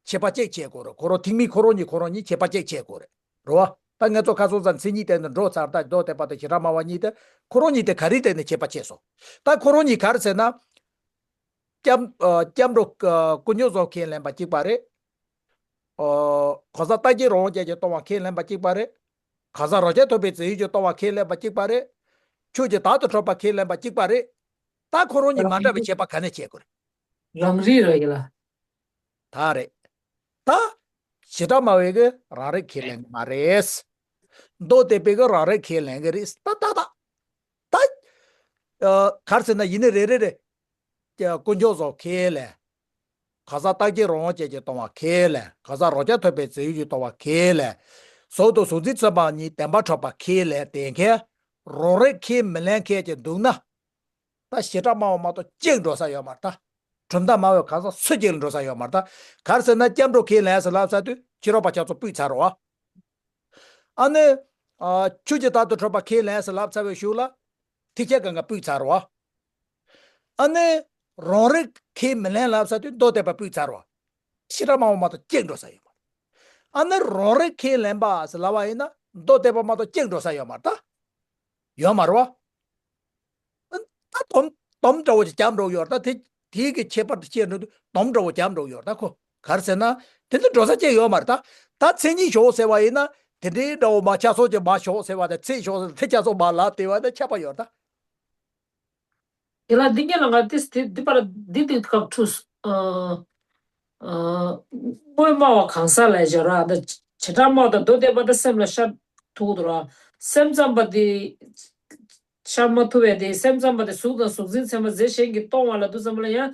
ཁྱད་པར་ཅིག་ཕྱེ་དགོས་རེད། ཁོ་རང་ཐེག་དམན་ཁོ་རང་གཉིས་ཁོ་རང་གཉིས་ཁྱད་པར་ཅིག་ཕྱེ་དགོས་རེད། རེད་བ། ད་ང་ཚོ་ཁ་སང་ཙམ་མཚན་ཉིད་སྟེང་དུ་འགྲོ་ཚར། ད་མདོ་སྡེ་པ་དང་བྱེ་བྲག་སྨྲ་བ་གཉིས་དེ་ཁོ་རང་གཉིས་དེ་ག་རེའི་སྟེང་ནས་ཁྱད་པར་ཕྱེ་སོང་། ད་ཁོ་རང་གཉིས་ག་རེ་ཟེར་ན། སྐྱབས་ཨ། སྐྱབས་འགྲོ་ཨ། དཀོན་མཆོག་གསུམ་ཁས་ལེན་པ་གཅིག་པ་རེད། ཨོ། གང་ཟག་རྟག་གཅིག་རང་དབང་ཅན་གྱིས་སྟོང་པ་ཁས་ལེན་པ་གཅིག་པ་རེད། གང་ཟག་རང་རྐྱ་ཐོབ་པའི་རྫས་ཡོད་ཀྱིས་སྟོང་པ་ཁས་ལེན་པ་གཅིག་པ་རེད། ཆོས་ཀྱི་བདག་ཏུ་གྲུབ་པ་ཁས་ལེན་པ་གཅིག་པ་རེད། ད་ཁོ་རང་གཉིས་མ་འདྲ་བའི་ཁྱད་པར་ག་ནས་ཕྱེ་དགོས་རེད། རང་རིག་རེད་ཡ་ལ། ད་རེད། ད། བྱེ་བྲག་སྨྲ་བའི་གི་རང་རིག་ཁས་ལེན་གི་མ་རེད། མདོ་སྡེ་པའི་གི་རང་རིག་ཁས་ལེན་གི་རེད། ད་ད་ད། ད། ཨ། ག་རེ་ཟེར་ན་ཡིན་ནི་རེད་རེད་རེད། དཀོན་མཆོག་གསུམ་ཁས་ལེན། གང་ཟག་རྟག་གཅིག་རང་དབང་ཅན་གྱིས་སྟོང་པ་ཁས་ལེན། གང་ཟག་རང་རྐྱ་ཐོབ་པའི་རྫས་ཡོད་ཀྱིས་སྟོང་པ་ཁས་ལེན། གཟུགས་དང་གཟུགས་འཛིན་ཚད་མ་གཉིས་བདེན་པར་གྲུབ་པ་ཁས་ལེན། དེ་མཁན་རང་རིག་ཁས་མི་ལེན་མཁན་གྱི་འདུག་ན། ད་བྱེ་བྲག་སྨྲ་བ་མ་གཏོགས་གཅིག་འགྲོ་ས་ཡོད་མ་རེད་ད། གྲུབ་མཐའ་སྨྲ་བའི་གང་ཟག་སུ་གཅིག་ལ་འགྲོ་ས་ཡོད་མ་རེད་ད། ག་རེ་ཟེར་ན་སྐྱབས་འགྲོ་ཁས་ལེན་ཟེར་ལབ་ཚར་དུས་ཕྱི་རོལ་པ་ཁྱེད་ཚོ་སྤུད་ཚར་རོ། ཨ་ནི། ཨ། ཆོས་ཀྱི་བདག་ཏུ་གྲུབ་པ་ཁས་ལེན་ཟེར་ལབ་ཚར་བའི་གཞུག་ལ། ཐེག་ཆེན་གང་ག་སྤུད་ཚར་རོ། ཨ་ནི། རང་རིག་ཁས་མི་ལེན་ལབ་ས་དུས་མདོ་སྡེ་པ་སྤུད་ཚར་རོ། བྱེ་བྲག་སྨྲ་བ་མ་གཏོགས་གཅིག་འགྲོ་ས་ཡོད་མ་རེད། ཨ་ནི་རང་རིག་ཁས་ལེན་པ་ཟེར་ལབ་པ་ཡིན་ན་མདོ་སྡེ་པ་མ་གཏོགས་གཅིག་འགྲོ་ས་ཡོད་མ་རེད་ད། ཡོད་མ་རེད་བ། ད་དོམ་དོམ་འདྲ་བོ་ཅིག་རྒྱབ་འགྲོ་གི་ཡོད་རེད་ད། དེ་དེའི་གི་ཁྱད་པར་དུ་བཤད་འགྲོ་དུས་དོམ་འདྲ་བོ་རྒྱབ་འགྲོ་གི་ཡོད་རེད་ད་ཁོ། ག་རེ་ཟེར་ན། དེ་འདྲ་འགྲོ་ས་ཅིག་ཡོད་མ་རེད་ད། ད་མཚན་ཉིད་ཞོག་ཟེར་བ་ཡིན་ན་དེ་འདྲའི་འདྲ་བོ་མ་ཆགས་སོང་ཅིག་མ་ཞོག་ཟེར་བ་དང་ཚེ་ཞོག་ཟེར་དེ་ཆགས་སོང་མ་ལབ་དེ་བ་ད་ཁྱབ་པ་ཡོད་རེད་ད། དེ་ལ་འདི་ཉིད་ལ་ང་ཏིས་དེ་འདི་པར་འདི་འདི་སྐབས་ཁྲུས། ཨ། ཨ། དངོས་སྨྲ་བ་གང་ཟག་ལ་སྦྱར་ར། ད་བྱེ་བྲག་སྨྲ་བ་དང་མདོ་སྡེ་པ་ད་སེམས་ལ་ཤར་ཐུབ་འདུག་ར། སེམས་ཙམ་པ་དེ་ཤར་མ་ཐུབ་པས། དེ་སེམས་ཙམ་པ་དེ་གཟུགས་དང་གཟུགས་འཛིན་ཚད་མ་རྫས་གཞན་གྱིས་སྟོང་བ་ལབ་དུས་ཙམ་པ་ལ་ཡང་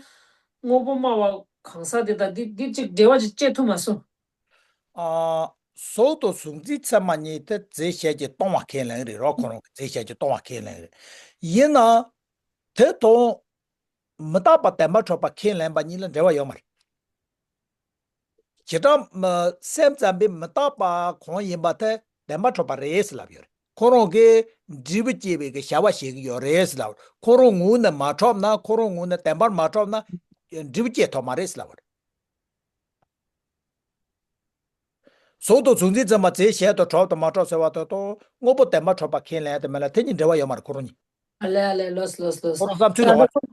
དངོས་པོ་སྨྲ་བ་གང་ཟག་དེ་དང་འདི་འདི་གཅིག་འབྲེལ་བ་ཅིག་བཅད་ཐུབ་མ་སོང་། ཨ། གཟུགས་དང་གཟུགས་འཛིན་ཚད་མ་གཉིས་དེ་རྫས་གཞན་གྱིས་སྟོང་བ་ཁས་ལེན་གྱི་རེད་རོ། ཁོ་རང་གི་རྫས་གཞན་གྱིས་སྟོང་བ་ཁས་ལེན་གྱི་རེད། ཡིན་ན། དེ་དང་། མི་རྟག་པ་བདེན་པར་གྲུབ་པ་ཁས་ལེན་པ་གཉིས་ལ་འབྲེལ་བ་ཡོད་མ་རེད། བྱེ་བྲག་སེམས་ཙམ་པས་མི་རྟག་པ་གང་ཡིན་པ་དེ་བདེན་པར་གྲུབ་པ་རེད་ཟེར་ལབ་ཡོད་རེད། ཁོ་རང་གིས་འབྲས་བུ་སྐྱེ་བའི་གི་བྱ་བ་བྱེད་ཀྱི་ཡོད་རེད་ཟེར་ལབ། ཁོ་རང་ངོས་ནས་མ་གྲུབ་ན། ཁོ་རང་ངོས་ནས་བདེན་པར་མ་གྲུབ་ན་འབྲས་བུ་སྐྱེ་ཐུབ་མ་རེད་ཟེར་ལབ་པ་རེད། གཟུགས་དང་གཟུགས་འཛིན་ཚད་མ་རྫས་གཞན་དུ་གྲུབ་དང་མ་གྲུབ་ཟེར་བ་དེ་དང་དངོས་པོ་བདེན་པར་གྲུབ་པ་ཁས་ལེན་ཡ་དེ་མེད་ལ་དེ་གཉིས་འབྲེལ་བ་ཡོད་མ་རེད་ཁོ་རང་གཉིས། ཨ་ལེ་ཨ་ལེ་ལོས་ལོས་ལོས། ཁོ་རང་བསམ་ཚུལ་ལོག་པ་རེད།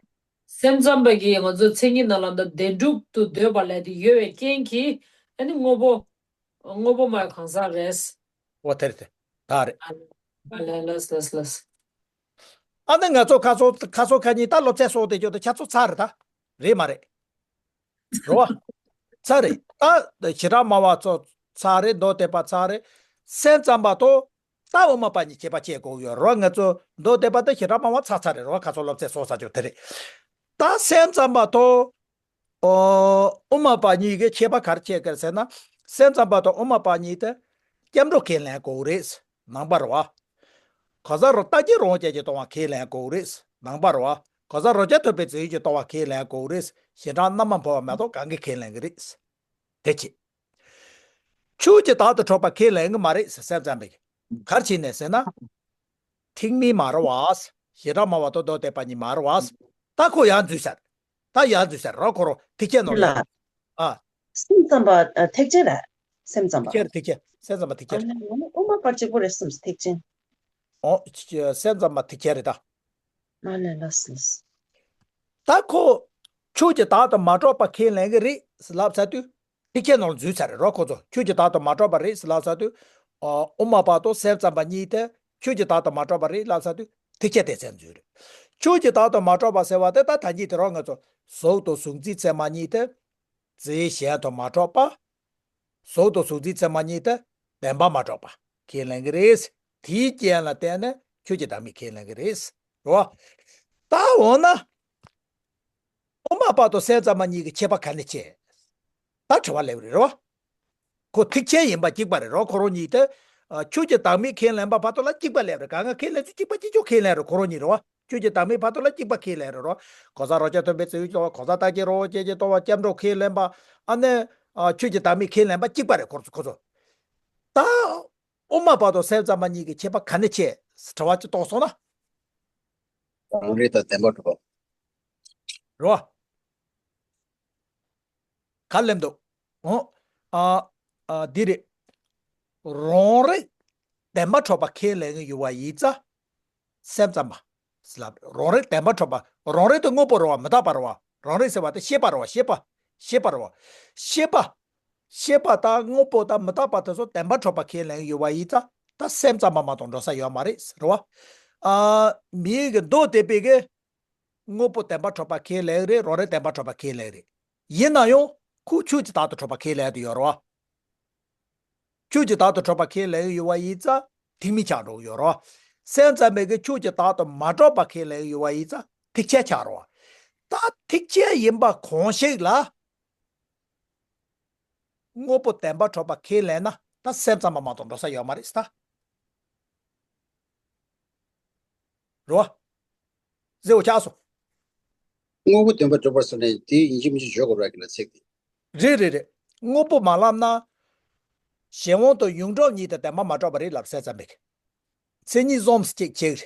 སེམས་ཙམ་པ་གིས་ང་ཚོ་མཚན་ཉིད་རྣམས་ལ་ད་བདེན་གྲུབ་ཏུ་འདོད་པ་ལས་དེ་ཡོད་པའི་རྐྱེན་གྱིས་ཨ་ནི་དངོས་པོ། དངོས་པོ་སྨྲ་བའི་གང་ཟག་རེད། འོ་དེ་རེད་དེ། ད་རེད། ཨ་ལེ་ལོས་ལོས་ལོས། ཨ་ནི་ང་ཚོ་ཁ་སང་ཁ་སང་ཁ་ཉིན་ད་སློབ་ཚན་སོགས་དེ་ཅོ་ད་ཁྱ་ཚོ་ཚར་རེད་ད། རེད་མ་རེད། རེད་བ། ཚར་རེད། ད་བྱེ་བྲག་སྨྲ་བ་ཚོ་ཚར་རེད། མདོ་སྡེ་པ་ཚར་རེད། སེམས་ཙམ་པ་དང་ད་དབུ་མ་པ་གཉིས་ཁྱད་པར་བྱེད་དགོས་ཡོད་རེད་བ། ང་ཚོ་མདོ་སྡེ་པ་དང་བྱེ་བྲག་སྨྲ་བ་ཚར་ཚར་རེད་རེད་བ། ཁ་སང་སློབ་ཚན་སོགས་ས་ཆོག་དེ་རེད། ད་སེམས་ཙམ་པ་དང་། ཨོ། དབུ་མ་པ་གཉིས་ཀྱི་ཁྱད་པར་ག་རེ་ཕྱེ་གི་རེད་ཟེར་ན། སེམས་ཙམ་པ་དང་དབུ་མ་པ་གཉིས་དེ་སྐྱབས་འགྲོ་ཁས་ལེན་དགོས་རེད། ནང་པ་རེད་བ། གང་ཟག་རང་རྟག་གཅིག་རང་དབང་ཅན་གྱིས་སྟོང་བ་ཁས་ལེན་དགོས་རེད། ནང་པ་རེད་བ། གང་ཟག་རང་རྐྱ་ཐོབ་པའི་རྫས་ཡོད་ཀྱིས་སྟོང་བ་ཁས་ལེན་དགོས་རེད། གཞན་དག་རྣམ་པར་འཕོ་བ་མ་གཏོགས་གང་གིས་ཁས་ལེན་གྱི་རེད། དེ་བྱས། ཆོས་ཀྱི་བདག་ཏུ་གྲུབ་པ་ཁས་ལེན་གྱི་མ་རེད་ཟེར་སེམས་ཙམ་པས། ག་རེ་བྱས་ནས་ཟེར་ན། ཐེག་དམན་མ་རེད་བ། བྱེ་བྲག་སྨྲ་བ་དང་མདོ་སྡེ་པ་གཉིས་མ་རེད་བ། ད་ཁོ་ཡར་འཛུལ་ཚར། ད་ཡར་འཛུལ་ཚར་རོ་ཁོ་རང་ཐེག་ཆེན་ནང་ལ། ལ། ཨ། སེམས་ཙམ་པ་ཨ། ཐེག་ཆེན་རེད། སེམས་ཙམ་པ། ཐེག་ཆེན་རེད་ཐེག་ཆེན། སེམས་ཙམ་པ་ཐེག་ཆེན་རེད། ཨ་ལས་ང་ནི་དབུ་མ་པ་གཅིག་པོ་རེད་བསམས་སོང་ཐེག་ཆེན། ཨོ། སེམས་ཙམ་པ་ཐེག་ཆེན་རེད་ད། ཨ་ལས་ལགས་སོ་ལགས་སོ། ད་ཁོ། ཆོས་ཀྱི་བདག་ཏུ་མ་གྲུབ་པ་ཁས་ལེན་གྱི་རེད་ཟེར་ལབ་ཚར་དུས། ཐེག་ཆེན་ནང་ལ་འཛུལ་ཚར་རེད་རོ་ཁོ་ཚོ། ཆོས་ཀྱི་བདག་ཏུ་མ་གྲུབ་པ་རེད་ཟེར་ལབ་ཚར་དུས། ཨ། དབུ་མ་པ་དང་སེམས་ཙམ་པ་གཉིས་དེ་ཆོས་ཀྱི་བདག་ཏུ་མ་གྲུབ་པ་རེད་ལབ་ཚར་དུས་ཐེག་ཆེན་སྡེ་ཚན་འཛུལ་རེད། ཆོས་ཀྱི་བདག་ཏུ་མ་གྲུབ་པ་ཟེར་བ་དེ་ད་ད་གིན་དེ་རོ་ང་ཚོ་གཟུགས་དང་གཟུགས་འཛིན་ཚད་མ་གཉིས་དེ་རྫས་གཞན་དུ་མ་གྲུབ་པ། གཟུགས་དང་གཟུགས་འཛིན་ཚད་མ་གཉིས་དེ་བདེན་པར་མ་གྲུབ་པ་ཁས་ལེན་གྱི་རེད། དེའི་རྐྱེན་ལ་བརྟེན་ནས་ཆོས་ཀྱི་བདག་མེད་ཁས་ལེན་གྱི་རེད། རོ། ད་འོ་ན། དབུ་མ་པ་དང་སེམས་ཙམ་པ་གཉིས་ཀྱི་ཁྱད་པར་ག་ནས་ཕྱེ། ད་དྲི་བ་སླེབས་རེད་རོ། ཁོ་ཐེག་ཆེན་ཡིན་པ་གཅིག་པ་རེད་རོ། ཁོ་རང་གཉིས་དེ། ཨ། ཆོས་ཀྱི་བདག་མེད་ཁས་ལེན་པ་བར་དུ་ལ་གཅིག་པ་སླེབས་རེད། གང་ང་ཁས་ལེན་ཚུལ་གཅིག་པ་གཅིག་ཀྱང་ཁས་ལེན་རེད། ཁོ་རང་གཉིས་རེད་བ། ཆོས་ཀྱི་བདག་མེད་བར་དུ་ལ་གཅིག་པ་ཁས་ལེན་རེད་རོ། གོང་ས་རང་རྒྱལ་སྟོན་པའི་ཚེ་ཡུལ་གྱི་གོང་ས་རྟ་སྐད་རོ་ཅེས་ཀྱི་ལྟོ་བ་སྐྱབས་འགྲོ་ཁས་ལེན་པ། ཨ་ནི། ཨ། ཆོས་ཀྱི་བདག་མེད་ཁས་ལེན་པ་གཅིག་པ་རེད་ཁོ་ཚོ། ཁོ་ཚོ། ད། དབུ་མ་པ་དང་སེམས་ཙམ་པ་གཉིས་ཀྱི་ཁྱད་པར་ག་ནས་ཕྱེ། དྲི་བ་གཅིག་གཏོང་སོང་ན། རང་རིག་དང་བདེན་པར་གྲུབ་པ། རོ། ག་ལེམ་འདུག་འོ། ཨ། ཨ། འདི་རེད། རང་རིག་བདེན་པར་གྲུབ་པ་ཁས་ལེན་གྱི་ཡོད་པ་ཡིན་ཙང་། སེམས་ཙམ་པ། ཟེར་ལབ། རང་རིག་བདེན་པར་གྲུབ་པ། རང་རིག་དེ་དངོས་པོ་རེད་བ། མི་རྟག་པ་རེད་བ། རང་རིག་ཟེར་བ་དེ་ཤེས་པ་རེད་བ། ཤེས་པ། ཤེས་པ་རེད་བ། ཤེས་པ། ཤེས་པ་དང་དངོས་པོ་དང་མི་རྟག་པ་དེ་ཚོ་བདེན་པར་གྲུབ་པ་ཁས་ལེན་གྱི་ཡོད་པ་ཡིན་ཙང་། ད་སེམས་ཙམ་པ་མ་གཏོགས་འགྲོ་ས་ཡོད་མ་རེད་ཟེར་བ། ཨ། མིའི་གི་མདོ་སྡེ་པའི་གི། དངོས་པོ་བདེན་པར་གྲུབ་པ་ཁས་ལེན་རེད། རང་རིག་བདེན་པར་གྲུབ་པ་ཁས་ལེན་རེད། ཡིན་ན་ཡང་ཁོ་ཆོས་ཀྱི་བདག་ཏུ་གྲུབ་པ་ཁས་ལེན་དུ་ཡོད་རེད་བ། ཆོས་ཀྱི་བདག་ཏུ་གྲུབ་པ་ཁས་ལེན་ཡོད་པ་ཡིན་ཙང་ཐེག་དམན་ཆགས་འགྲོ་གི་ཡོད་རེད་བ། སེམས་ཙམ་པའི་གི་ཆོས་ཀྱི་བདག་ཏུ་མ་གྲུབ་པ་ཁས་ལེན་ཡོད་པ་ཡིན་ཙང་ཐེག་ཆེན་ཆགས་རེད་བ། ད་ཐེག་ཆེན་ཡིན་པ་གང་ཞིག་ལ། དངོས་པོ་བདེན་པར་གྲུབ་པ་ཁས་ལེན་ན་ད་སེམས་ཙམ་པ་མ་གཏོགས་འགྲོ་ས་ཡོད་མ་རེད་ད། རོ། ཟེར་བ་ཆགས་སོང་། དངོས་པོ་བདེན་པར་གྲུབ་པར་ཟེར་ནས་དེ་ཡིན་གཅིག་མིན་གཅིག་བརྗོད་དགོས་རེད་ལ་ཚིག་དེ། རེད་རེད་རེད། དངོས་པོ་མ་ལབ་ན། གཞན་དབང་དང་ཡོངས་གྲུབ་གཉིས་དེ་བདེན་པར་མ་གྲུབ་པ་རེད་ལབ་སེམས་ཙམ་པས། མཚན་ཉིད་བཟུམ་གཅིག་ཁྱེར།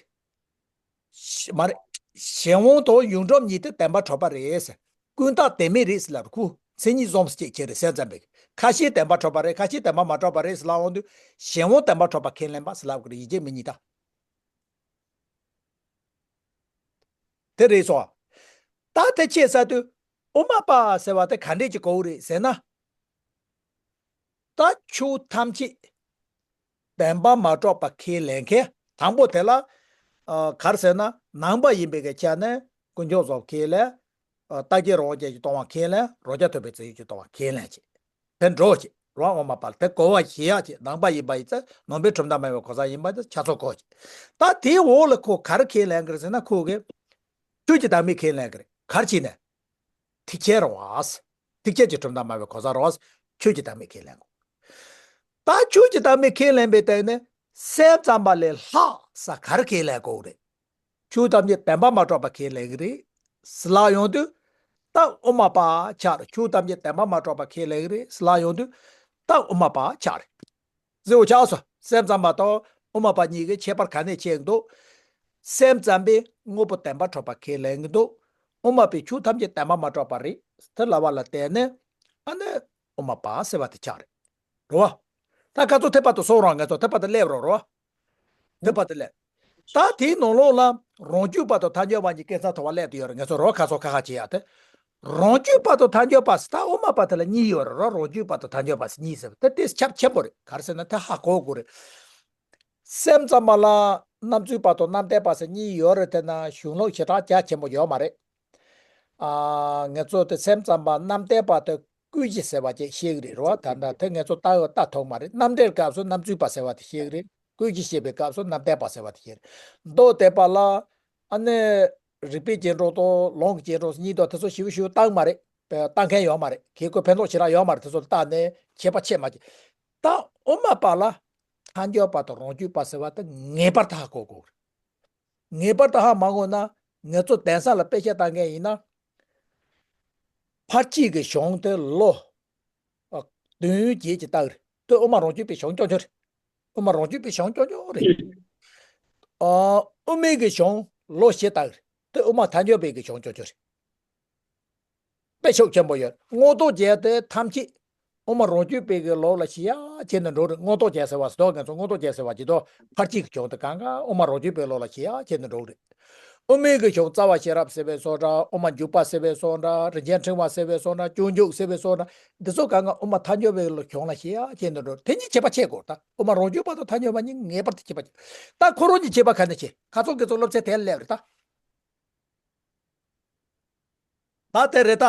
མ་རེད། གཞན་དབང་དང་ཡོངས་གྲུབ་གཉིས་དེ་བདེན་པར་གྲུབ་པ་རེད་ཟེར། ཀུན་བཏགས་དོན་མེད་རེད་ཟེར་ལབ་རེད། ཁོ་མཚན་ཉིད་བཟུམ་གཅིག་ཁྱེར་རེད་སེམས་ཙམ་པས། ཁ་ཤས་བདེན་པར་གྲུབ་པ་རེད། ཁ་ཤས་བདེན་པར་མ་གྲུབ་པ་རེད་ཟེར་ལབ་འོང་དུས། གཞན་དབང་བདེན་པར་གྲུབ་པ་ཁས་ལེན་པ་ཟེར་ལབ་དགོས་རེད། ཡིན་གཅིག་མིན་གཉིས་ད། དེ་རེད་སོ། ད་དེ་ཕྱེ་ས་དུས། དབུ་མ་པ་ཟེར་བ་དེ་ག་འདྲས་ཀྱི་གོ་བོ་རེད་ཟེར་ན། ད་ཆོས་ཐམས་ཅད་བདེན་པར་མ་གྲུབ་པ་ཁས་ལེན་མཁན་དང་པོ་དེ་ལ། ཨ། ག་རེ་ཟེར་ན་ནང་པ་ཡིན་པའི་གི་ཆ་ནས་དཀོན་མཆོག་གསུམ་ཁས་ལེན། ཨ། རྟག་གཅིག་རང་དབང་ཅན་གྱི་སྟོང་པ་ཁས་ལེན། རང་རྐྱ་ཐུབ་པའི་བྱང་ཆུབ་ཀྱི་སྟོང་པ་ཁས་ལེན་བྱེད། དེ་འགྲོ་བྱེད་རང་དབུ་མ་པ་ལ་དེ་གོ་བ་ཞིག་ཡག་བྱེད། ནང་པ་ཡིན་པ་ཡིན་ཙང་ནང་པའི་གྲུབ་མཐའ་སྨྲ་བའི་གོ་ས་ཡིན་པ་དེ་ཆ་ཚང་གོ་བྱེད། ད་དེའི་འོག་ལ་ཁོ་ག་རེ་ཁས་ལེན་གི་རེད་ཟེར་ན་ཁོ་གི། ཆོས་ཀྱི་བདག་མེད་ཁས་ལེན་གི་རེད། ག་རེ་བྱས་ནས། ཐེག་ཆེན་རེད་བ། ཐེག་ཆེན་གྱི་གྲུབ་མཐའ་སྨྲ་བའི་གོ་ས་རེད་བ། ཆོས་ཀྱི་བདག་མེད་ཁས་ལེན་གོ། ད་ཆོས་ཀྱི་བདག་མེད་ཁས་ལེན་པའི་སྟེང་ནས་སེམས་ཙམ་པ་ལས་ལྷག་ས་ག་རེ་ཁས་ལེན་གོ་རེད། ཆོས་ཐམས་ཅད་བདེན་པར་མ་གྲུབ་པ་ཁས་ལེན་གི་རེད་ཟེར་ལབ་ཡོང་དུས། ད་དབུ་མ་པ་ཆགས་རེད། ཆོས་ཐམས་ཅད་བདེན་པར་མ་གྲུབ་པ་ཁས་ལེན་གི་རེད་ཟེར་ལབ་ཡོང་དུས། ད་དབུ་མ་པ་ཆགས་རེད། ཟེར་བ་ཆགས་སོ། སེམས་ཙམ་པ་དང་དབུ་མ་པ་གཉིས་ཀྱི་ཁྱད་པར་ག་ནས་ཕྱེ་གི་འདུག་སེམས་ཙམ་པས་དངོས་པོ་བདེན་པར་གྲུབ་པ་ཁས་ལེན་གི་འདུག་དབུ་མ་པས་ཆོས་ཐམས་ཅད་བདེན་པར་མ་གྲུབ་པ་རེད་དེ་ལབ་པ་ལ་བརྟེན་ནས། ཨ་ནི་དབུ་མ་པ་ཟེར་བ་དེ་ཆགས་རེད། རེད་བ། ད་ཁ་ཚོ་ཐེག་པ་དེ་སོང་རོགས། ང་ཚོ་ཐེག་པ་དེ་སླེབས་རོགས། རེད་བ། ཐེག་པ་དེ་སླེབས། ད་དེའི་ནང་ལོགས་ལ་རང་རྒྱུད་པ་དང་ཐལ་འགྱུར་བ་གཉིས་སྐད་ཆ་ཐོག་པ་སླེབས་དུ་ཡོད་རེད། ང་ཚོ་རོགས་ཁ་ཚོ་ཁ་ཁ་བྱེད་ཡ་དེ། རང་རྒྱུད་པ་དང་ཐལ་འགྱུར་བ་ཟེར། ད་དབུ་མ་པ་དེ་ལ་གཉིས་ཡོད་རེད་རོ། རང་རྒྱུད་པ་དང་ཐལ་འགྱུར་བ་ཟེར་གཉིས་ཟེར་བ་དེ་དེ་ཁྱབ་ཆེན་པོ་རེད། ག་རེ་ཟེར་ན་དེ་ཧ་གོ་དགོས་རེད། སེམས་ཙམ་པ་ལ་རྣམ་རྫུན་པ་དང་རྣམ་གཏད་པ་ཟེར་གཉིས་ཡོད་རེད། དེ་ན་གཞུང་ལུགས་ཞེ་དྲག་རྒྱ་ཆེན་པོ་ཡོད་མ་རེད། ཨ། ང་ཚོ་དེ་སེམས་ཙམ་པ་རྣམ་གཏད་པ་དེ་ཀུན་གཞི་ཟེར་བ་ཅིག་ཤེས་ཀྱི་རེད་རོ། ད་ལྟ་དེ་ང་ཚོ་ལྟ་ཡོད་ལྟ་ཐུབ་མ་རེད། རྣམ་འགྲེལ་སྐབས་སུ་རྣམ་རྫུན་པ་ཟེར་བ་དེ་ཤེས་ཀྱི་རེད། ཀུན་གཞི་བཤད་པའི་སྐབས་སུ་རྣམ་གཏད་པ་ཟེར་བ་དེ་ཤེས་རེད། མདོ་སྡེ་པ་ལ། ཨ་ནི། རིགས་པའི་རྗེས་འགྲོ་དང་ལུང་གི་རྗེས་འགྲོ་གཉིས་དང་དེ་ཚོ་ཞིབ་ཞིབ་བཏང་མ་རེད། བཏང་མཁན་ཡོད་མ་རེད། ཁྱེད་ཁོས་ཕན་ཐོགས་ཞེ་དྲག་ཡོད་མ་རེད། དེ་ཚོ་ལ་བལྟས་ནས་ཁྱད་པར་ཕྱེ་མ་བྱེད། ད་དབུ་མ་པ་ལ་ཐལ་འགྱུར་བ་དང་རང་རྒྱུད་པ་ཟེར་བ་དེ་ངེས་པར་དུ་ཧ་གོ་དགོས། ངེས་པར་དུ་ཧ་མ་གོ་ན། ང་ཚོ་གདན་ས་ལ་དཔེ་ཆ་ལྟ་མཁན་ཡིན་ན། ཕར་གཅིག་གི་གཞུང་དེ་ལོ། ཨ། བདུན་བརྒྱད་ཀྱི་ལྟ་གི་རེད། དེ་དབུ་མ་རང་རྒྱུད་པའི་གཞུང་རྐྱང་རྐྱང་རེད། དབུ་མ་རང་རྒྱུད་པའི་གཞུང་རྐྱང་རྐྱང་རེད། ཨ། དབུ་མའི་གི་གཞུང་ལོ་བཞི་ལྟ་གི་རེད། དེ་དབུ་མ་ཐལ་འགྱུར་བའི་གི་གཞུང་རྐྱང་རྐྱང་རེད། དཔེ་ཤུགས་ཆེན་པོ་ཡོད། མངོན་རྟོགས་རྒྱན་དེ་ཐམས་ཅད་དབུ་མ་རང་རྒྱུད་པའི་གི་ལུགས་ལ་ཞིབ་ཡ་བྱས་ནས་འགྲོ་རེད། མངོན་རྟོགས་རྒྱན་ཟེར་བ་ཟེར་དོ། ང་ཚོ་མངོན་རྟོགས་རྒྱན་ཟེར་བ་ཅིག་དོ། ཕར་གཅིག་གི་གཞུང་དེ་གང་ག་དབུ་མ་རང་རྒྱུད་པའི་ལུགས་ལ་ཞིབ་ཡ་བྱས་ནས་འགྲོ་རེད། དབུ་མའི་གི་གཞུང་རྩ་བ་ཤེས་རབ་ཟེར་བའི་བཟོ་འདྲ། དབུ་མ་འཇུག་པ་ཟེར་བའི་བཟོ་འདྲ། རིན་ཆེན་ཕྲེང་བ་ཟེར་བའི་བཟོ་འདྲ། སྤྱོད་འཇུག་ཟེར་བའི་བཟོ་འདྲ། འདི་ཚོ་གང་ག་དབུ་མ་ཐལ་འགྱུར་བའི་གཞུང་ལ་ཞིབ་ཡ་བྱས་ནས་འགྲོ་རེད། དེ་གཉིས་ཁྱད་པར་ཕྱེ་དགོས། ད་དབུ་མ་རང་རྒྱུད་པ་དང་ཐལ་འགྱུར་བ་གཉིས་ངེས་པར་དུ་ཁྱད་པར་ཕྱེ། ད་ཁོ་རང་གཉིས་ཁྱད་པར་ག་ནས་ཕྱེ། ཁ་ཚོན་གྱི་ཚོ་སློབ་ཚན་དེ་ལ་སླེབས་རེད་ད། ད་དེ་རེད་ད།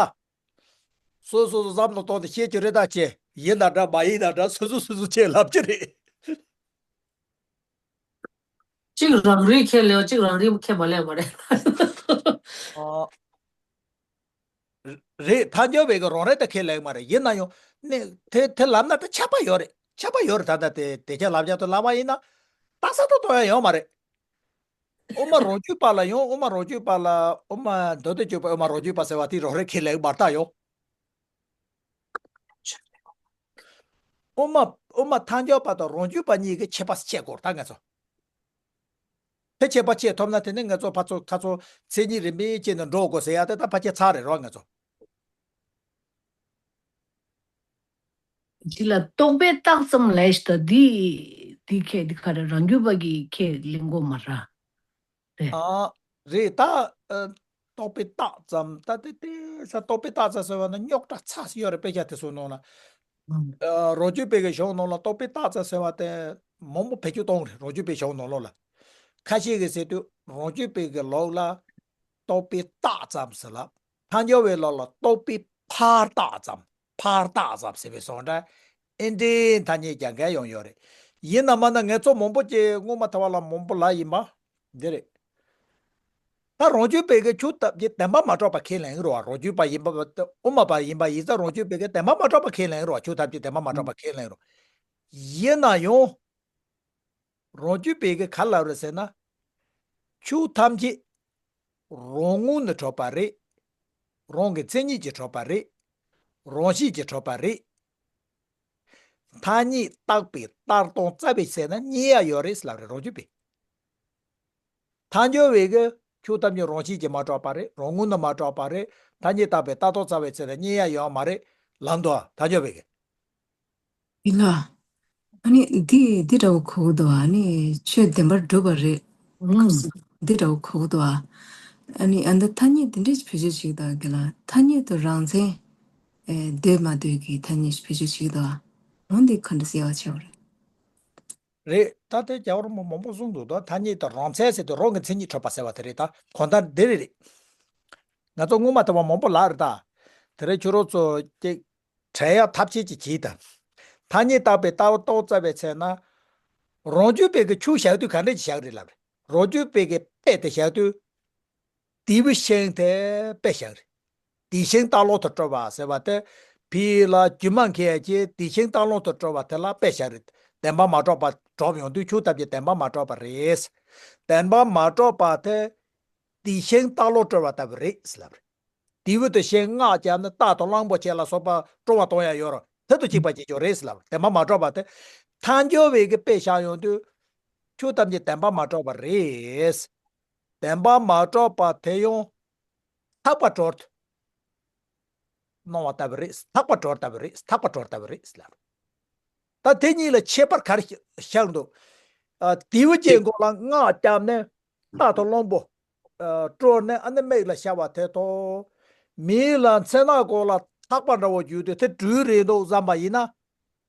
སོ་སོ་སོ་བསམ་བློ་གཏོང་ནས་བཤད་རྒྱུ་རེད་ད། ཅེས་ཡིན་ན་འདྲ་མ་ཡིན་ན་འདྲ་སོ་སོ་སོ་སོ་ཅེས་ལབ་རྒྱུ་རེད། གཅིག་རང་རིག་ཁས་ལེན། གཅིག་རང་རིག་ཁས་མ་ལེན་པ་རེད། ཨོ། རེད། ཐལ་འགྱུར་བའི་གི་རང་རིག་དེ་ཁས་ལེན་མ་རེད། ཡིན་ན་ཡང་ནི་དེ་དེ་ལབ་ན་ད་ཆད་པ་ཡོད་རེད། ཆད་པ་ཡོད་རེད། ད་ལྟ་དེ་དེ་ཆ་ལབ་ཡག་ཏུ་ལབ་པ་ཡིན་ན་ད་ས་ཐོག་གཏོང་ཡ་ཡོད་མ་རེད། དབུ་མ་རང་རྒྱུད་པ་ལ་ཡང་དབུ་མ་རང་རྒྱུད་པ་ལ་དབུ་མ་མདོ་སྡེ་སྤྱོད་པའི་དབུ་མ་རང་རྒྱུད་པ་ཟེར་བ་དེ་རང་རིག་ཁས་ལེན་མ་རེད་ད་ཡོད། དབུ་མ་དབུ་མ་ཐལ་འགྱུར་བ་དང་རང་རྒྱུད་པ་གཉིས་ཀྱི་ཁྱད་པར་ཕྱེ་དགོས་ད་ང་ཚོ། དེ་ཁྱད་པར་ཕྱེ་ཐུབ་ན་དེ་ནི་ང་ཚོ་ཕར་ཚུར་ཁ་ཚོ་མཚན་ཉིད་རིམ་པས་བཅད་ནས་འགྲོ་དགོས་ཟེར་ཡ་དེ་ད་ཕལ་ཆེར་ཚར་རེད་རོ་ང་ཚོ། འདི་ལ་རྟོག་པས་བཏགས་ཙམ་ལས་ད་འདི་འདི་ཁས་འདི་ག་རེ་རང་རྒྱུད་པ་གི་ཁས་ལེན་དགོས་མ་རེད། རེད། ཨ། རེད་ད། ཨ། རྟོག་པས་བཏགས་ཙམ་ད་དེ་དེ་ས་རྟོག་པས་བཏགས་ཙམ་ཟེར་བ་ན་རྙོག་དྲ་ཚ་ཞིག་ཡོད་རེད་དཔེ་ཆ་དེ་ཚོ་ནང་ལ། ཨ། རང་རྒྱུད་པའི་གི་གཞུང་ནང་ལ་རྟོག་པས་བཏགས་ཙམ་ཟེར་བ་དེ་མང་པོ་བེད་སྤྱོད་གཏོང་རེད་རང་རྒྱུད་པའི་གཞུང་ནང་ལོགས་ལ། ཁ་ཤས་ཀྱིས་ཟེར་དུས་རང་རྒྱུད་པའི་གི་ལུགས་ལ་རྟོག་པས་བཏགས་ཙམ་ཟེར་ལ། ཐལ་འགྱུར་བའི་ལུགས་ལ་རྟོག་པས་ཕར་བཏགས་ཙམ། ཕར་བཏགས་ཙམ་ཟེར་བའི་བཟོ་འདྲ། ཨེ་འདྲའི་ཐ་སྙད་རྒྱག་མཁན་ཡང་ཡོད་རེད། ཡིན་ན་མ་ན་ངེད་ཚོ་མང་པོ་ཅིག་སྔོན་མ་ཐལ་བ་ལ་མང་པོ་ལབ་ཡིན་པ། འདི་རེད། ད་རང་རྒྱུད་པའི་གི་ཆོས་ཐམས་ཅད་བདེན་པར་མ་གྲུབ་པ་ཁས་ལེན་རོ། རང་རྒྱུད་པ་ཡིན་པ་དབུ་མ་པ་ཡིན་པ་ཡིན་ཙང་རང་རྒྱུད་པའི་གི་བདེན་པར་མ་གྲུབ་པ་ཁས་ལེན་རོ། ཆོས་ཐམས་ཅད་བདེན་པར་མ་གྲུབ་པ་ཁས་ལེན་རོ། ཡིན་ན་ཡང་། རང་རྒྱུད་པའི་གི་ག་ལ་རེད་ཟེར་ན། ཆོས་ཐམས་ཅད་རང་ངོས་ནས་གྲུབ་པ་རེད། རང་གི་མཚན་ཉིད་ཀྱིས་གྲུབ་པ་རེད། རང་བཞིན་གྱིས་གྲུབ་པ་རེད། ཐ་སྙད་བཏགས་པའི་ལྟར་སྟོང་རྩ་བའི་ཚེ་ན་རྙེད་ཡ་ཡོད་རེད་ལབ་རེད་རང་རྒྱུད་པས། ཐལ་འགྱུར་བའི་གི་ཆོས་ཐམས་ཅད་རང་བཞིན་གྱིས་མ་གྲུབ་པ་རེད། རང་ངོས་ནས་མ་གྲུབ་པ་རེད། ཐ་སྙད་བཏགས་པའི་ལྟར་སྟོང་རྩ་བའི་ཚེ་ན་རྙེད་ཡ་ཡོད་མ་རེད་ལབ་འདུག་ཐལ་འགྱུར་བའི་གི། ཡིན་ལ། ཨ་ནི་འདི་འདི་འདྲ་བོ་གོ་གི་འདུག་ཨ་ནི་ཆོས་བདེན་པར་གྲུབ་པ་རེད། ཨང་། འདི་འདྲ་བོ་གོ་གི་འདུག་ཨ་ནི་ཨ་ད་ཐ་སྙད་འདི་འདྲས་བེད་སྤྱོད་བྱེད་ཀྱི་འདུག་གི་ལ། ཐ་སྙད་དུ་རང་མཚན། ཨེ། འདོད་མ་འདོད་ཀྱི་ཐ་སྙད་བེད་སྤྱོད་བྱེད་ཀྱི་འདུག་འོ་འདི་ག་འདྲ་གསལ་བ་ཆེ་བ་རེད། རེད། ད་དེ་རྒྱལ་བ་རིན་པོ་མང་པོ་གསུངས་འདུག་ད་ཐ་སྙད་དུ་རང་མཚན་ཟེར་དུས་རང་གི་མཚན་ཉིད་གྲུབ་པ་ཟེར་བ་དེ་རེད། ད་གང་ལྟར་འདི་རེད་རེད། ང་ཚོ་སྔོན་མ་ལྟ་བུ་མང་པོ་ལབ་རེད་ད། དེ་རིང་ཁྱོད་རང་ཚོ་ཅིག་བྲལ་ཡག་ཐབས་ཤེས་ཅིག་བྱེད་དང་། ཐ་སྙད་བཏགས་པའི་ལྟར་སྟོང་རྩ་བའི་ཚེ་ན། རང་རྒྱུད་པའི་གི་ཆོས་བཞག་དུས་ག་འདྲས་ཅིག་བཞག་རེད་ལབ་རེད། རང་རྒྱུད་པའི་གི་དཔེ་དེ་བཞག་དུས། དེའུ་ཤིང་དེ་དཔེ་བཞག་རེད། དེའུ་ཤིང་རྟ་གླང་དུ་སྤྲུལ་པ་ཟེར་བ་དེ། ཕི་ལ་རྒྱུ་མ་མཁས་ཀྱི་དེའུ་ཤིང་རྟ་གླང་དུ་སྤྲུལ་པ་དེ་ལ་དཔེ་བཞག་རེད། བདེན་པ་མ་གྲུབ་པ་གྲུབ་ཡོང་དུས་ཆོས་ཐམས་ཅད་བདེན་པ་མ་གྲུབ་པ་རེད། བདེན་པ་མ་གྲུབ་པ་དེ། དེའུ་ཤིང་རྟ་གླང་སྤྲུལ་པ་ལྟ་བུ་རེད་ཟེར་ལབ་རེད། དེའུ་དེ་ཤིང་སྔགས་བརྒྱབ་ནས་རྟ་དང་གླང་པོ་ཆེ་ལ་སོགས་པ་སྤྲུལ་བ་གཏོང་ཡ་ཡོད་རེད། དེ་དང་གཅིག་པ་གཅིག་རྐྱང་རེད་ཟེར་ལབ་རེད། བདེན་པ་མ་གྲུབ་པ་དེ། ཐལ་འགྱུར་བའི་གི་དཔེ་བཞག་ཡོང་དུས། ཆོས་ཐམས་ཅད་བདེན་པ་མ་གྲུབ་པ་རེད། བདེན་པ་མ་གྲུབ་པ་དེ་ཡང་ཐག་པ་གྲོལ་དུ་སྣང་བ་ལྟ་བུ་རེད། ཐག་པ་གྲོལ་ལྟ་བུ་རེད། ཐག་པ་གྲོལ་ལྟ་བུ་རེད་ལབ། ད་དེ་གཉིས་ལ་ཁྱད་པར་ག་རེ་ཤར་འདུག་ཨ། དེའུ་ཅན་མགོ་ལ་སྔགས་བརྒྱབ་ནས་རྟ་དང་གླང་པོ། ཨ། སྤྲུལ་ནས་ཨ་ནི་མིག་ལ་ཤར་བ་དེ་དང་། མི་ལ་མཚན་ནག་མགོ་ལ་ཐག་པ་འདྲ་བོ་བརྒྱུས་ཏེ་དེ་སྦྲུལ་རེད་འདུག་བསམ་པ་ཡིན་ན།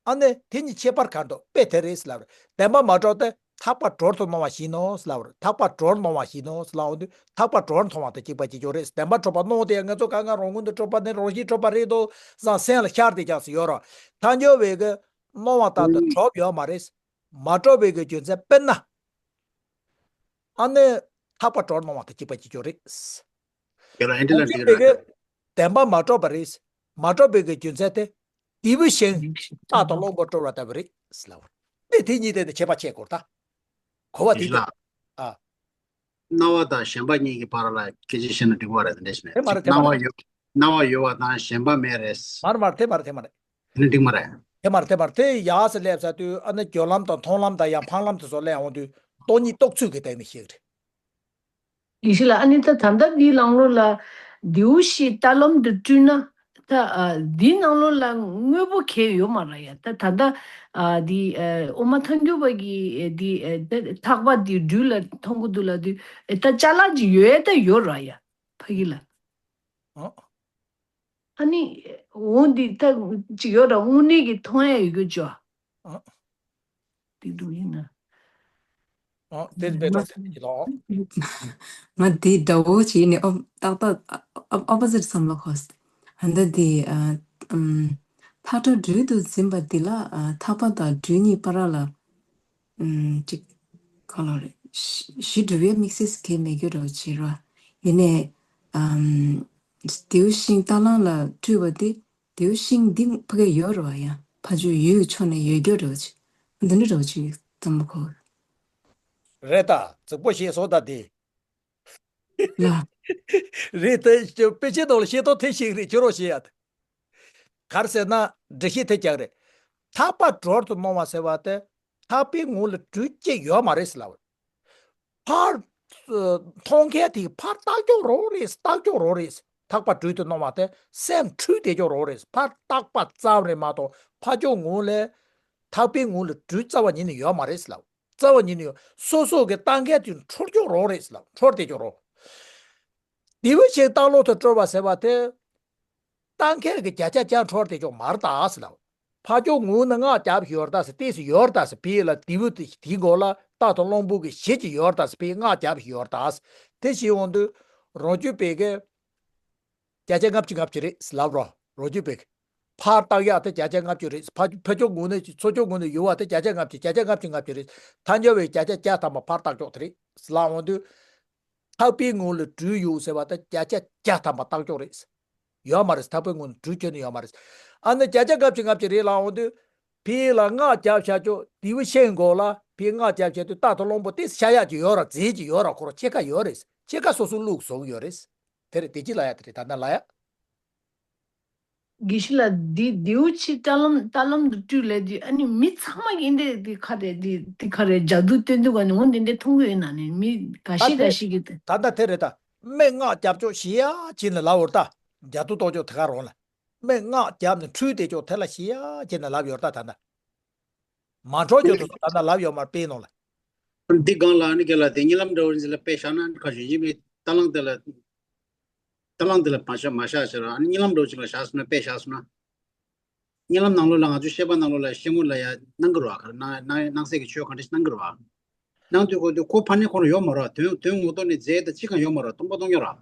ཨ་ནི་དེ་གཉིས་ཁྱད་པར་ག་འདུག་དཔེ་དེ་རེད་ཟེར་ལབ་རེད། བདེན་པ་མ་གྲུབ་སྟེ་ཐག་པ་གྲོལ་དུ་སྣང་བ་ཞིག་ནོ་ཟེར་ལབ་རེད། ཐག་པ་གྲོལ་སྣང་བ་ཞིག་ནོ་ཟེར་ལབ་འོང་དུས་ཐག་པ་གྲོལ་མཐོང་བ་དང་གཅིག་པ་གཅིག་རྐྱང་རེད། བདེན་པ་གྲུབ་པ་སྣང་དེ་ང་ཚོ་ག་ང་རང་ངོས་ནས་གྲུབ་པ་ནི་རང་བཞིན་གྲུབ་པ་རེད་དོ་བསམ་སེམས་ལ་ཤར་དེ་ཀྱང་ཟེར་ཡོད་ར། ཐལ་འགྱུར་བའི་གི་སྣང་བ་ལྟར་དུ་གྲུབ་ཡོད་མ་རེད། མ་གྲུབ་པའི་གི་རྒྱུ་མཚན་དཔེར་ན། ཨ་ནི་ཐག་པ་གྲོལ་སྣང་བ་དང་གཅིག་པ་གཅིག་རྐྱང་རེད། ཡོད་ལ་ཨེ་འདྲ་ལ་འགྲིག་ར། བདེན་པ་མ་གྲུབ་པ་རེད། མ་གྲུབ་པའི་གི་རྒྱུ་མཚན་དེ། དེའུ་ཤིང་རྟ་དང་གླང་པོ་སྤྲུལ་བ་ལྟ་བུ་རེད་ཟེར་ལབ་པ་རེད། དེ་དེ་གཉིས་དེ་ནི་ཁྱད་པར་ཕྱེ་དགོས་ད། གོ་བ་དེ་ཡིན་ལ། ཨ། སྣང་བ་དང་ཞེན་པ་གཉིས་ཀྱི་བར་ལ་སྐད་ཆ་བཤད་ན་འགྲིག་པ་རེད་དེ་འདྲ་ཞིག་ནས། དེ་མ་རེད་དེ་མ་སྣང་བ་རེད། ཡོད། སྣང་བ་ཡོད་པ་དང་ཞེན་པ་མེད་རེད། མ་རེད་མ་རེད་དེ་མ་རེད་དེ་མ་རེད། དེ་ནི་འགྲིག་མ་རེད། དེ་མ་རེད་དེ་མ་རེད་དེ་ཡག་ཟེར་སླེབས་ས་དུས་ཨ་ནི་སྦྱོར་ལམ་དང་མཐོང་ལམ་དང་ཡང་འཕངས་ལམ་དེ་ཚོ་སླེབས་འོང་དུས་སྟོང་ཉིད་རྟོགས་ཚུལ་གྱི་སྟེང་ནས་བཤད་ཀྱི་རེད། ཡེ་ཤེས་ལགས། ཨ་ནི་ད་ད་ལྟ་འདིའི་ནང་ལོགས་ལ་དེའུ་ཤིང་རྟ་ལམ་དུ་སྤྲུལ་ན། ད་ཨ་འདིའི་ནང་ལོགས་ལ་དངོས་པོ་གང་ཡང་ཡོད་མ་རེད་ཡ། ད་ད་ལྟ་ཨ་འདི་ཨ་དབུ་མ་ཐལ་འགྱུར་བ་གི་ཨ་འདི་ཨ་ད་ཐག་པ་འདི་སྦྲུལ་ལ་མཐོང་གི་འདུག་ལབ་དུས་ཨ་ད་ཅ་ལག་ཅིག་ཡོད་ད་ཡོད་རེད་ཡ། ཕ་གི་ལ། ཨ། ཨ་ནི་འོ་འདི་ད་ཅིག་ཡོད་ར་དངོས་གནས་ཀྱི་མཐོང་ཡ་ཡོད་རྒྱུ་ཅོ། ཨ། དེ་འདུག་ཡིན་ན། ཨ། དེ་དཔེ་མ་ཐོག་དེ་ཅི་ལོ། ང་དེ་འདྲ་བོ་བྱས་ནས་ཨོ་ཏག་ཏག་ཨོ་ཨོ་པོ་ཟིཊ་བསམ་བློ་འཁོར། ཨ་འདི་དེ་ཨ་ཨམ་ཐག་ཁྲ་སྦྲུལ་དུ་འཛིན་པ་འདི་ལ་ཨ་ཐག་པ་དང་སྦྲུལ་གཉིས་བར་ལ་ཨམ་ཅིག་ག་ལ་རེད། གཞི་གྲུབ་པའི་དམིགས་བསལ་གང་མེད་རྒྱུ་འདྲ་བོ་བྱེད་རོ། ཡིན་ནས་ཨམ། ལྡེའུ་ཤིང་རྟ་གླང་ལ་སྤྲུལ་བ་དེ་ལྡེའུ་ཤིང་འདི་ཕ་གི་ཡོད་རེད་བ། ཡང་ཕ་ཇོ་ཡུལ་ཕྱོགས་ནས་ཡོད་རྒྱུ་རེད་བ། ཅིག་འདི་འདྲ་རེད་བ། ཅིག་བསམ་བློ་འཁོར། རེད་ད། རྫིག་པོ་བཤད་སོང་ད་དེ། ལ། རེད་དེ་དཔེ་ཆའི་ནང་ལ་བཤད་སྟངས་དེ་ཞིག་རེད། ཁྱོད་རང་བཤད་ཡ་དེ། ག་རེ་ཟེར་ན་འགྲེལ་བཤད་དེ་རྒྱག་རེད། ཐག་པ་སྦྲུལ་དུ་སྣང་བ་ཟེར་བ་དེ་ཐག་པའི་ངོ་ལ་སྦྲུལ་ཅིག་ཡོད་མ་རེད་ཟེར་ལབ། ཕར་ཨ་མཐོང་མཁན་དེ་ཕར་ལྟ་ཀྱོག་རང་རེད། ལྟ་ཀྱོག་རང་རེད། ཐག་པ་སྦྲུལ་དུ་སྣང་བ་དེ་སེམས་འཁྲུལ་བསྡད་ཀྱོག་རང་རེད། ཕར་ལྟ་པ་ཙམ་རེད་མ་གཏོགས་ཕ་ཇོ་ངོ་ལ་ཐག་པའི་ངོ་ལ་སྦྲུལ་རྩ་བ་ཉིད་ནས་ཡོད་མ་རེད་ཟེར་ལབ། རྩ་བ་ཉིད་ནས་ཡོད། སོ་སོ་གི་ལྟ་མཁན་དེ་འཁྲུལ་ཀྱོག་རང་རེད་ཟེར་ལབ། འཁྲུལ་བསྡད་ཀྱོག་རང་། ལྡེའུ་ཤིང་རྟ་གླང་དུ་སྤྲུལ་བ་ཟེར་བ་དེ། ལྟ་མཁན་གྱི་བརྒྱ་ཆ་བརྒྱ་འཁྲུལ་བསྡད་ཀྱོག་མ་རེད་ད་ཟེར་ལབ། ཕ་ཇོ་ངོ་ནས་སྔགས་བརྒྱབ་བཞག་ཡོད་རེད་ད་ཟེར། ཏོག་ཙམ་ཡོད་རེད་ད་ཟེར། ཕ་ལ་ལྡེའུ་དེ་དེའི་མགོ་ལ་རྟ་དང་གླང་པོ་གི་གཞི་ཅིག་ཡོད་རེད་ད་ཟེར། ཕ་སྔགས་བརྒྱབ་བཞག་ཡོད་རེད་ད་ཟེར། དེ་བྱས་ཡོང་དུས་རང་རྒྱུད་པའི་གི་བརྒྱ་ཆ་ལྔ་བཅུ་ང་བཅུ་རེད་ཟེར་ལབ་རོགས། རང་རྒྱུད་པའི་གི་ཕར་ལྟ་ཡག་དེ་བརྒྱ་ཆ་ལྔ་བཅུ་རེད། ཕ་ཕ་ཇོ་ངོ་ནས་ཚུར་ཕྱོགས་ངོ་ནས་ཡོད་པ་དེ་བརྒྱ་ཆ་ལྔ་བཅུ། བརྒྱ་ཆ་ལྔ་བཅུ་ང་བཅུ་རེད། ཐལ་འགྱུར་བའི་བརྒྱ་ཆ་བརྒྱ་ཐམ་པ་ཕར་ལྟ་ཀྱོག་དེ་རེད་ཟེར་ལབ་འོང་དུས། ཐག་པའི་ངོ་ལ་སྦྲུལ་ཡོད་ཟེར་བ་དེ་བརྒྱ་ཆ་བརྒྱ་ཐམ་པ་ལྟ་ཀྱོག་རེད། ཡོད་མ་རེད། ཐག་པའི་ངོ་ལ་སྦྲུལ་ཁྱོན་ནས་ཡོད་མ་རེད། ཨ་ནི་བརྒྱ་ཆ་ལྔ་བཅུ་ང་བཅུ་རེད་ལབ་འོང་དུས། ཕ་ལ་སྔགས་བརྒྱབ་བཞག་ཀྱོག་ལྡེའུ་ཤིང་མགོ་ལ་ཕ་སྔགས་བརྒྱབ་བཞག་དུས་རྟ་དང་གླང་པོ་དེ་ཤ་ཡག་ཅིག་ཡོད་ར། རྫས་ཅིག་ཡོད་ར། ཁོ་རང་ཕྱེད་ཀ་ཡོད་རེད། ཕྱེད་ཀ་སོ་སོ་བླུགས་བཟོ་གི་ཡོད་རེད། དེ་རེད། དེ་ཅི་ལབ་ཡ་དེ་རེད། ད་ལྟ་ལབ་ཡ། དགེ་བཤེས་ལགས། འདི་ལྡེའུ་ཆིག་རྟ་ལམ་རྟ་ལམ་དུ་སྤྲུལ་ལབ་དུས། ཨ་ནི་མི་ཚང་མ་གིས་འདི་འདི་ག་རེ་འདི་འདི་ག་རེ་ཇ་དུ་སྟོན་དུས་ག་ནི་འོ་འདི་འདྲ་མཐོང་གི་ཡོད་ན་ནི་མི་འགའ་ད་ཤས་དེ་འགའ་ཤས་ཀྱིས་ད། ད་ལྟ་དེ་རེད་ད། མི་སྔགས་བརྒྱབ་ཀྱོག་ཞི་ཡག་བྱས་ནས་ལབ་ཡོད་རེད་ད། ཇ་དུ་གཏོང་ཀྱོག་དེ་ག་རང་ལ། མི་སྔགས་བརྒྱབ་ནས་འཁྲུལ་བསྡད་ཀྱོག་དེ་ལ་ཞི་ཡག་བྱས་ནས་ལབ་ཡོད་རེད་ད། ད་ལྟ་མ་འཕྲོད་ཀྱོག་དེ་ད་ལྟ་ལབ་ཡོད་མ་རེད། དཔེ་ནང་ལ། འདི་སྒང་ལ་ཨ་ནི་ག་ལ་དེ་གཉིད་ལམ་འདྲ་བོ་འདི་ལ་དཔེ་བཞག་ན་ཁ་ཞོད་ཡིན་པའི་རྟ་གླང་དེ་ལ། རྟ་གླང་དེ་ལ་མ་བཞག་མ་བཞག་ཟེར་ར། ཨ་ནི་གཉིད་ལམ་འདྲ་བོ་ཅིག་ལ་བཞག་སོང་ན། དཔེ་བཞག་སོང་ན། གཉིད་ལམ་ནང་ལོགས་ལ་ང་ཚོའི་ཤེས་པ་ནང་ལོགས་ལ་ཤེས་ངོ་ལ་ཡ་སྣང་གི་རེད་བ། ག་རེ་སྣང་སྣང་སྣང་སྲིད་ཀྱི་ཆོས་ག་འདྲ་ཞིག་སྣང་གི་རེད་བ། སྣང་དུས་ཁོ་དུས་ཁོ་ཕར་ནས་ཁོ་རང་ཡོད་མ་རེད་བ། དོན་དོན་ངོ་ཐོག་ནས་རྫས་དང་གཅིག་ཀྱང་ཡོད་མ་རེད་བ། སྟོང་པ་སྟོང་རྐྱང་རེད་བ།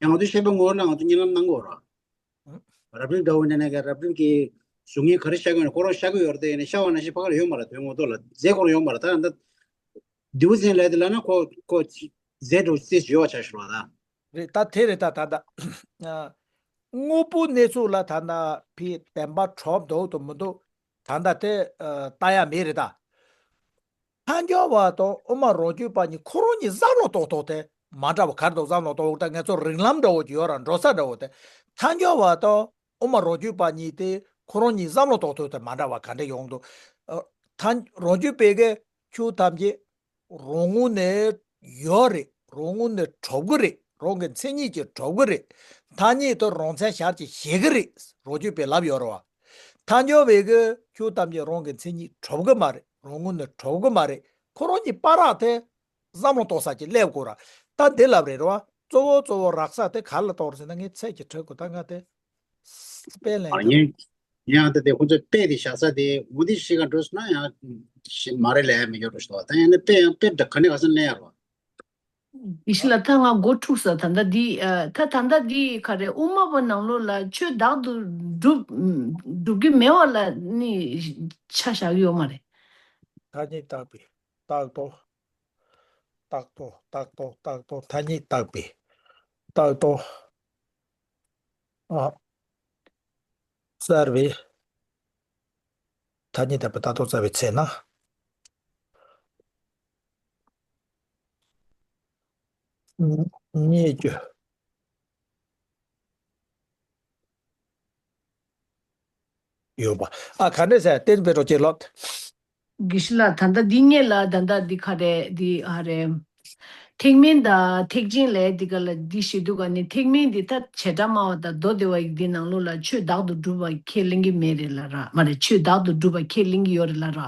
ཡང་ང་ཚོའི་ཤེས་པའི་ངོ་བོ་ལ་ང་ཚོ་གཉིད་ལམ་སྣང་གི་ཡོད་རེད་བ། རབ་རིབ་འདྲ་བོ་ནས་ནས་ཀྱང་རབ་རིབ་ཀྱི་གཟུགས་བརྙན་ག་རེ་ཤར་གྱི་ཡོད་ན་ཁོ་རང་ཤར་གྱི་ཡོད་རེད་དེ། ཡིན་ནའི་ཤར་བ་ནང་བཞིན་ཕ་ག་རེ་ཡོད་མ་རེད། དོན་ངོ་ཐོག་ལ་རྫས་ཁོ་རང་ཡོད་མ་རེད། ད་ད་ལྟ་ལྡེའུ་ཅན་ལབ་དེ་ལབ་ན་ཁོ་ཁོ་རྫས་འདྲ་བོ་རྩིས་ཡོད་པ་ཆགས་ཤག་རེད་བ། ད། རེད། ད་དེ་རེད། ད་ད་ད། དངོས་པོའི་གནས་ཚུལ་ལ་ད་ད་ཕའི་བདེན་པ་གྲུབ་འདུག་དང་མི་འདུག་ད་ད་དེ་ལྟ་ཡ་མེད་རེད་ད། ཐལ་འགྱུར་བ་དང་དབུ་མ་རང་རྒྱུད་པ་གཉིས་ཁོ་རང་གཉིས་བསམ་བློ་གཏོང་སྟངས་དེ་མ་འདྲ་བ་ག་རེ་འདུག་བསམ་བློ་གཏོང་། ད་ང་ཚོ་རིགས་ལམ་འདྲ་བོ་ཅིག་ཡོད་ར། འགྲོ་ས་འདྲ་བོ་དེ། ཐལ་འགྱུར་བ་དང་དབུ་མ་རང་རྒྱུད་པ་གཉིས་དེ་ཁོ་རང་གཉིས་བསམ་བློ་གཏོང་སྟངས་དེ་མ་འདྲ་བ་ག་འདྲ་ཡོང་འདུག་ཨ། ཐལ་རང་རྒྱུད་པའི་གི་ཆོས་ཐམས་ཅད་རང་ངོས་ནས་ཡོད་རེད། རང་ངོས་ནས་གྲུབ་ཀྱི་རེད། རང་གི་མཚན་ཉིད་ཀྱིས་གྲུབ་ཀྱི་རེད། ཐ་སྙད་དུ་རང་མཚན་ཤར་གྱིས་བཞེད་ཀྱི་རེད། རང་རྒྱུད་པས་ལབ་ཡོད་རེད་བ། ཐལ་འགྱུར་བས་ཀྱི་ཆོས་ཐམས་ཅད་རང་གི་མཚན་ཉིད་གྲུབ་ཀྱི་མ་རེད། རང་ངོས་ནས་གྲུབ་ཀྱི་མ་རེད། ཁོ་རང་གཉིས་བར་ར་དེ་བསམ་བློ་གཏོང་ས་ཅིག་སླེབས་དགོས་ར། ད་འདི་ལབ་རེད་རེད་བ། གཙོ་བོ་གཙོ་བོ་རག་ས་དེ་ག་ལ་གཏོང་རེད་ཟེར་ན། ངས་ཚད་ཀྱིས་ཁྲིད་དགོས། ད་ང་དེ་དཔེ་ལེན། ཨ། ཡིན། ཡང་ད་དེ་ཁོ་ཚོས་དཔེ་དེ་བཞག་ས་དེ་འོ་དེ་ཤི་ག་འགྲོ་སོང་ན་ཡང་ཤི་མ་རེད་ལབ་ཡ་མི་འགྱུར་འགྲོ་སོང་བ། ད་ཡང་ན་དཔེ་ཡང་དཔེ་འདྲ་ག་ནས་ག་ས་ལེན་ཡ་རོ། ཡེ་ཤེས་ལགས། ད་ང་མགོ་འཁྲུགས་ས། ད་ལྟ་འདི་ཨ། ད་ད་ལྟ་འདི་ག་རེ་དབུ་མ་པ་ནང་ལོགས་ལ་ཆོས་བདག་ཏུ་སྒྲུབ་སྒྲུབ་ཀྱི་མེད་པ་ལ་ནི་ཆ་བཞག་གི་ཡོད་མ་རེད། ཐ་སྙད་བཏགས་པའི་རྟགས་རྟོགས། རྟགས་རྟོགས། རྟགས་རྟོགས། རྟགས་རྟོགས། ཐ་སྙད་བཏགས་པའི་རྟགས་རྟོགས། ཨ། བཙལ་བའི། ཐ་སྙད་བཏགས་པའི་རྟགས་རྟོགས་བཙལ་བའི་ཚེ་ན། རྙེད་རྒྱུ་ཡོད་པ། ཨ། ག་འདྲས་ཟེར། བསྟན་པའི་རོ་ཅེ་ལོ། དགེ་བཤེས་ལགས། ད་ལྟ་འདི་སྔོན་ལ་ད་ལྟ་འདི་ག་རེ་འདི་ཨ་རེ། ཐེག་དམན་དང་ཐེག་ཆེན་ལབ་འདི་ག་ལ་འདི་བཤད་དུས་ག་ནི་ཐེག་དམན་འདི་ད་བྱེ་བྲག་སྨྲ་བ་དང་མདོ་སྡེ་པ་ཡི་འདི་ནང་ལོགས་ལ་ཆོས་བདག་ཏུ་སྒྲུབ་པ་ཁས་ལེན་གྱི་མེད་རེད་ལབ་ར། མ་རེད། ཆོས་བདག་ཏུ་སྒྲུབ་པ་ཁས་ལེན་གྱི་ཡོད་རེད་ལབ་ར།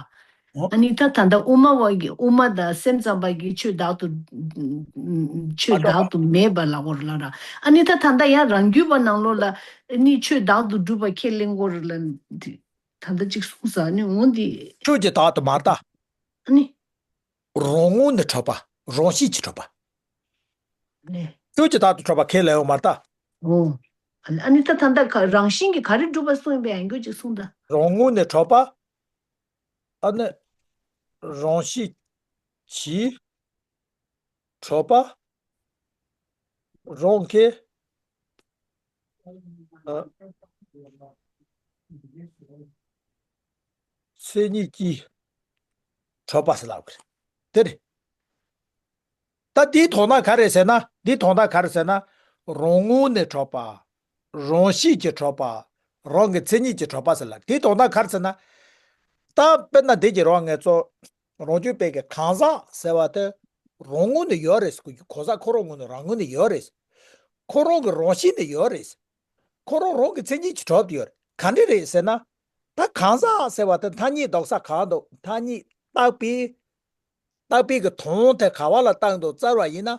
ཨོ། ཨ་ནི་ད་ད་ལྟ་དབུ་མ་པ་གི་དབུ་མ་དང་སེམས་ཙམ་པ་གི་ཆོས་བདག་ཏུ་ཆོས་བདག་ཏུ་མེད་པ་ལབ་དགོས་རེད་ལབ་ར། ཨ་ནི་ད་ད་ལྟ་ཡང་རང་རྒྱུད་པ་ནང་ལོགས་ལ་ནི་ཆོས་བདག་ཏུ་སྒྲུབ་པ་ཁས་ལེན་དགོས་རེད་ལབ་འདི། ད་ལྟ་གཅིག་གསུངས་ས་ནི་འོ་འདི། ཆོས་ཀྱི་བདག་ཏུ་མ་རེད་ད། ཨ་ནི། རང་ངོས་ནས་གྲུབ་པ། རང་བཞིན་གྱིས་གྲུབ་པ། ནས། ཆོས་ཀྱི་བདག་ཏུ་གྲུབ་པ་ཁས་ལེན་ཡོད་མ་རེད་ད། འོ། ཨ་ནི་ད་ད་ལྟ་ག་རང་བཞིན་གྱིས་ག་རེ་གྲུབ་པ་གསུངས་པའི་ཡང་རྒྱུ་གཅིག་གསུངས་ད། རང་ངོས་ནས་གྲུབ་པ། ཨ་ནི། རང་བཞིན་གྱིས་གྲུབ་པ། རང་གི་ ཨ། མཚན་ཉིད་ཀྱིས་གྲོལ་བ་ཟེར་ལབ་ཀྱི་རེད། དེ་རེད། ད་འདིའི་དོན་དག་ག་རེ་ཟེར་ན། འདིའི་དོན་དག་ག་རེ་ཟེར་ན། རང་ངོས་ནས་གྲོལ་བ། རང་བཞིན་གྱིས་གྲོལ་བ། རང་གི་མཚན་ཉིད་ཀྱིས་གྲོལ་བ་ཟེར་ལབ། འདིའི་དོན་དག་ག་རེ་ཟེར་ན། ད་དཔེར་ན་འདི་གི་རང་ངེད་ཚོ་རང་རྒྱུད་པའི་གི་གང་ཟག་ཟེར་བ་དེ་རང་ངོས་ནས་ཡོད་རེད། གང་ཟག་ཁོ་རང་ངོས་ནས་རང་ངོས་ནས་ཡོད་རེད། ཁོ་རང་གི་རང་བཞིན་ནས་ཡོད་རེད། ཁོ་རང་རང་གི་མཚན་ཉིད་ཀྱིས་གྲོལ་ཡོད་རེད། ག་འདྲ་རེད་ཟེར་ན། ད་གང་ཟག་ཟེར་བ་དེ་ཐ་སྙད་འདོགས་ས་གང་འདུག་ཐ་སྙད་བཏགས་པའི། བཏགས་པའི་གི་དོན་དེ་ག་བ་ལ་བཏགས་འདུག་བཙལ་བ་ཡིན་ན།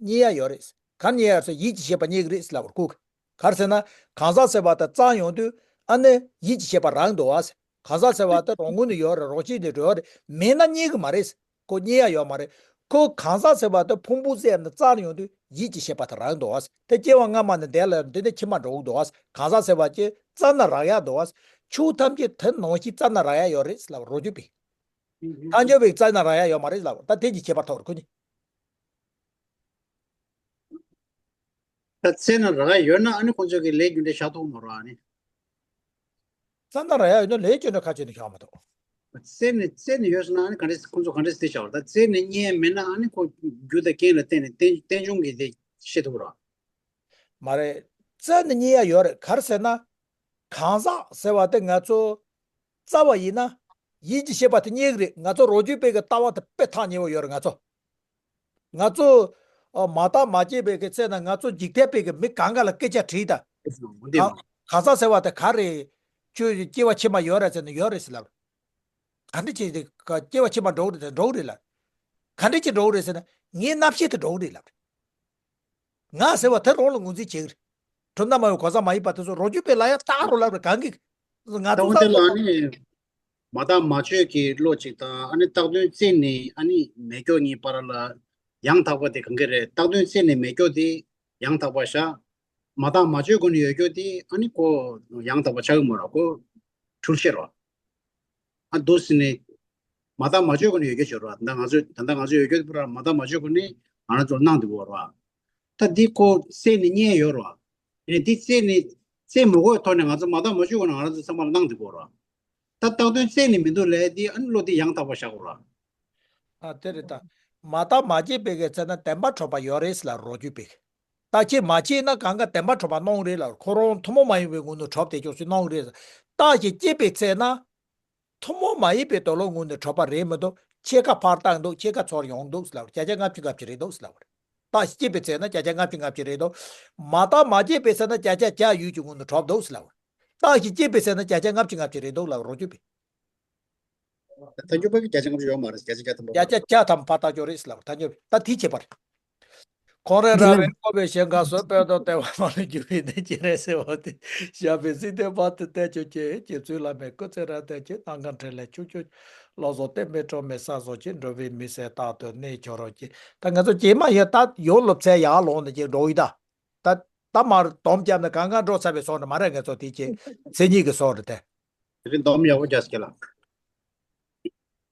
རྙེད་ཡ་ཡོད་རེད། ག་རེ་རྙེད་ཡ་ཟེར། ཡིད་ཀྱི་ཤེས་པ་རྙེད་གི་རེད་ཟེར་ལབ་པ་རེད་ཁོ་གིས། ག་རེ་ཟེར་ན། གང་ཟག་ཟེར་བ་དེ་བཙལ་ཡོང་དུས་ཨ་ནི་ཡིད་ཀྱི་ཤེས་པ་རག་འདུག་བ་ཟེར། གང་ཟག་ཟེར་བ་དེ་རང་ངོས་ནས་ཡོད་རེད། རང་བཞིན་ནས་གྲོལ་ཡོད་རེད། མེད་ན་རྙེད་གི་མ་རེད། ཁོ་རྙེད་ཡ་ཡོད་མ་རེད། ཁོ་གང་ཟག་ཟེར་བ་དེ་ཕུང་པོ་ཟེར་ནས་བཙལ་ཡོང་དུས་ཡིད་ཀྱི་ཤེས་པ་དེ་རག་འདུག་བ་ཟེར། དེ་སྐྱེ་བ་སྔ་མ་ནས་འདས་ལ་འདི་ནས་ཕྱི་མ་འགྲོ་གི་འདུག་བ་ཟེར། གང་ཟག་ཟེར་བ་ཅིག་བཙལ་ན་རག་ཡ་འདུག་བ་ཟེར། ཆོས་ཐམས་ཅད་དེ་ནང་བཞིན་བཙལ་ན་རག་ཡ་ཡོད་རེད་ཟེར་ལབ་པ་རེད། རང་རྒྱུད་པས། ཐལ་འགྱུར་བས་བཙལ་ན་རག་ཡ་ཡོད་མ་རེད་ལབ། ད་དེ་གི་ཁྱད་པར་ཐོག་རེད་ཁོ་གཉིས། ད་བཙལ་ན་རག་ཡ་ཡོད་ན་ཨ་ནི་ཁོང་ཚོས་ཀྱི་ལས་རྒྱུ་འབྲས་བཞག་ཐུབ་མ་རེད་ཨ་ནི། བཙལ་ན་རག་ཡ་ཡོད་ན་ལས་རྒྱུ་འབྲས་ཁ་ཕྱེ་ནས་བཞག་མ་ཐུབ། བཙལ་ནས་བཙལ་ནས་ཡོད་ཟེར་ན་ཨ་ནི་ག་འདྲས་ཁོང་ཚོ་ག་འདྲས་དེ་བཞག་པ་རེད། ད་བཙལ་ནས་རྙེད་ཡ་མེད་ན་ཨ་ནི་ཁོ་རྒྱུ་དང་རྐྱེན་ལ་བརྟེན་ནས་རྟེན་རྟེན་འབྱུང་གི་དེ་ཤེས་ཐུབ་རེད། མ་རེད། བཙལ་ནས་རྙེད་ཡ་ཡོད་རེད། ག་རེ་ཟེར་ན། གང་ཟག་ཟེར་བ་དེ་ང་ཚོ་བཙལ་བ་ཡིན་ན་ཡིད་ཀྱི་ཤེས་པ་དེ་རྙེད་གི་རེད། ང་ཚོ་རང་རྒྱུད་པའི་གི་ལྟ་བ་དེ་དཔེ་ཐག་ཉེ་བོ་ཡོད་རེད་ང་ཚོ། ང་ཚོ་ཨ་མ་བརྟགས་མ་དཔྱད་པའི་གི་ཚེ་ན་ང་ཚོ་འཇིག་རྟེན་པའི་གི་མི་གང་ག་ལ་སྐད་ཆ་དྲིས་ད། འདི་གང་གང་ཟག་ཟེར་བ་དེ་ག་རེད། ཁྱོད་སྐྱེ་བ་ཕྱི་མ་ཡོད་རེད་ཟེར་ན་ཡོད་རེད་ཟེར་ལབ། ག་འདྲ་བྱས་ཏེ་སྐྱེ་བ་ཕྱི་མ་འགྲོ་གི་རེད་ཟེར་འགྲོ་གི་རེད་ལབ། ག་འདྲ་བྱས་འགྲོ་གི་རེད་ཟེར་ན་ངའི་རྣམ་ཤེས་དེ་འགྲོ་གི་རེད་ལབ། ང་ཟེར་བ་དེ་རང་ལ་ངོས་འཛིན་བྱེད་ཀྱི་རེད། གྲུབ་མཐའ་སྨྲ་བའི་གོ་ས་མ་ཡིན་པ་དེ་ཚོ་རང་རྒྱུད་པའི་ལ་ཡང་བཏགས་རོགས་ལབ་རེད་གང་གི། ང་ད་ཚོ་འོན་ཏེ་ལ་ནི་མ་བརྟགས་མ་དཔྱད་ཀྱི་བློ་གཅིག་དང་ཨ་ནི་བཏགས་དོན་བཙལ་ནས་ཨ་ནི་མེད་སྐྱོ་གཉིས་བར་ལ་ཡང་དག་པ་དེ་གང་གི་རེད། བཏགས་དོན་བཙལ་ནས་མེད་སྐྱོ་དེ་ཡང་དག་པ་བཞག་མ་བརྟགས་མ་དཔྱད་སྒོ་ནས་ཡོད་སྐྱོ་དེ་ཨ་ནི་ཁོ་ཡང་དག་པ་ཆགས་ཀྱི་མ་རེད། ཁོ་འཁྲུལ་ཤེས་རེད། ཨ་འདུག་ཟེར་ནས། མ་བརྟགས་མ་དཔྱད་སྒོ་ནས་ཡོད་རྒྱུ་ཅིག་རེད་བ། ད་ང་ཚོས་ད་ལྟ་ང་ཚོས་ཡོད་རྒྱུ་དེ་པུ་ར་མ་བརྟགས་མ་དཔྱད་སྒོ་ནས་ང་རང་ཚོར་སྣང་བསྡད་ཡོད་རེད་བ། ད་འདི་ཁོ་བཙལ་ནས་རྙེད་ཡོད་རེད་བ། ཡིན་ནའི་འདི་བཙལ་ནས་བཙལ་མི་དགོས་ཐོག་ནས་ང་ཚོ་མ་བརྟགས་མ་དཔྱད་སྒོ་ནས་ང་རང་ཚོ་ཚང་མ་ལ་སྣང་བསྡད་ཡོད་རེད་བ། ད་བཏགས་དོན་བཙལ་ནས་མི་འདུག་ལབ་ཡ་འདི་ཨ་ནི་བློ་འདི་ཡང་དག་པ་བཞག་དགོས་རེད་བ། ཨ་དེ་རེད་ད། མ་བརྟགས་མ་དཔྱད་པའི་གི་ཚེ་ན་བདེན་པ་གྲུབ་པ་ཡོད་རེད་ལབ་རོ་རྒྱུད་པའི་གི། བརྟག་དཔྱད་མ་བྱས་ན་གང་ག་བདེན་པ་གྲུབ་པ་སྣང་རེད་ལབ། ཁོ་རང་ཐུན་མོང་མ་ཡིན་པའི་ངོས་ནས་གྲུབ་བསྡད་ཀྱོག་ཅིག་སྣང་རེད། བརྟགས་ཤིང་དཔྱད་པའི་ཚེ་ན། ཐུན་མོང་མ་ཡིན་པའི་དོན་ལ་ངོས་ནས་གྲུབ་པ་རེད་མི་འདུག་ཕྱེད་ཀ་ཕར་བཏང་འདུག་ཕྱེད་ཀ་ཚུར་ཡོང་འདུག་ལབ། བརྒྱ་ཆ་ལྔ་བཅུ་ང་བཅུ་རེད་འདུག་ལབ། བརྟགས་ཤིང་དཔྱད་པའི་ཚེ་ན་བརྒྱ་ཆ་ལྔ་བཅུ་ང་བཅུ་རེད་འདུག་མ་བརྟགས་མ་དཔྱད་པའི་ཚེ་ན་བརྒྱ་ཆ་བརྒྱ་ཡུལ་གྱི་ངོས་ནས་གྲུབ་འདུག་ལབ། བརྟགས་ཤིང་དཔྱད་པའི་ཚེ་ན་བརྒྱ་ཆ་ལྔ་བཅུ་ང་བཅུ་རེད་འདུག་ལབ་རོ་རྒྱུད་པས། ཐལ་འགྱུར་བ་གི་བརྒྱ་ཆ་ལྔ་བཅུ་ཡོད་མ་རེད། བརྒྱ་ཆ་བརྒྱ་ཐམ་པ། བརྒྱ་ཆ་བརྒྱ་ཐམ་པ་བར་ཐག་ཅོག་རེད་ལབ། ཐལ་འགྱུར་བས་ད་དེའི་ཁྱད་པར། ཁོང་རེ་ར་བས་བསྐོར་བའི་ཞིང་ཁམས་སུ། དཔལ་དང་བདེ་བ་མ་ལུས་འབྱུང་བའི་གནས་ཀྱི་རེད་ཟེར་བ་དེ་ཞབས་པད་སྲིད་མཐའི་བར་དུ་བརྟན་གྱུར་ཅིག་རྗེ་བཙུན་བླ་མའི་སྐུ་ཚེ་རབ་བརྟན་ཅིག་གནང་གང་འཕྲིན་ལས་ཕྱུག་ཕྱུག་བློ་བཟང་བསྟན་པའི་སྒྲོན་མེ་གསལ་བཟང་ཅིག་འགྲོ་བའི་མུན་སེལ་རྟག་ཏུ་གནས་གྱུར་ཅིག་ད་ང་ཚོ་རྗེས་མ་ཡང་ད་ཡོངས་སློབ་ཚན་ཡར་ལོངས་ནས་ཅིག་འགྲོ་ཡི་ད། ད་ད་མར་སྡོམ་བརྒྱབ་ནས་གང་ག་འགྲོ་ཚར་བའི་སོང་རེད་མ་རེད། ང་ཚོ་དེ་ཅིག་མཚན་ཉིད་ཀྱི་སོང་རེད་དེ། དེ་རིང་སྡོམ་ཡག་པོ་རྒྱག་སྐྱེ་ལ།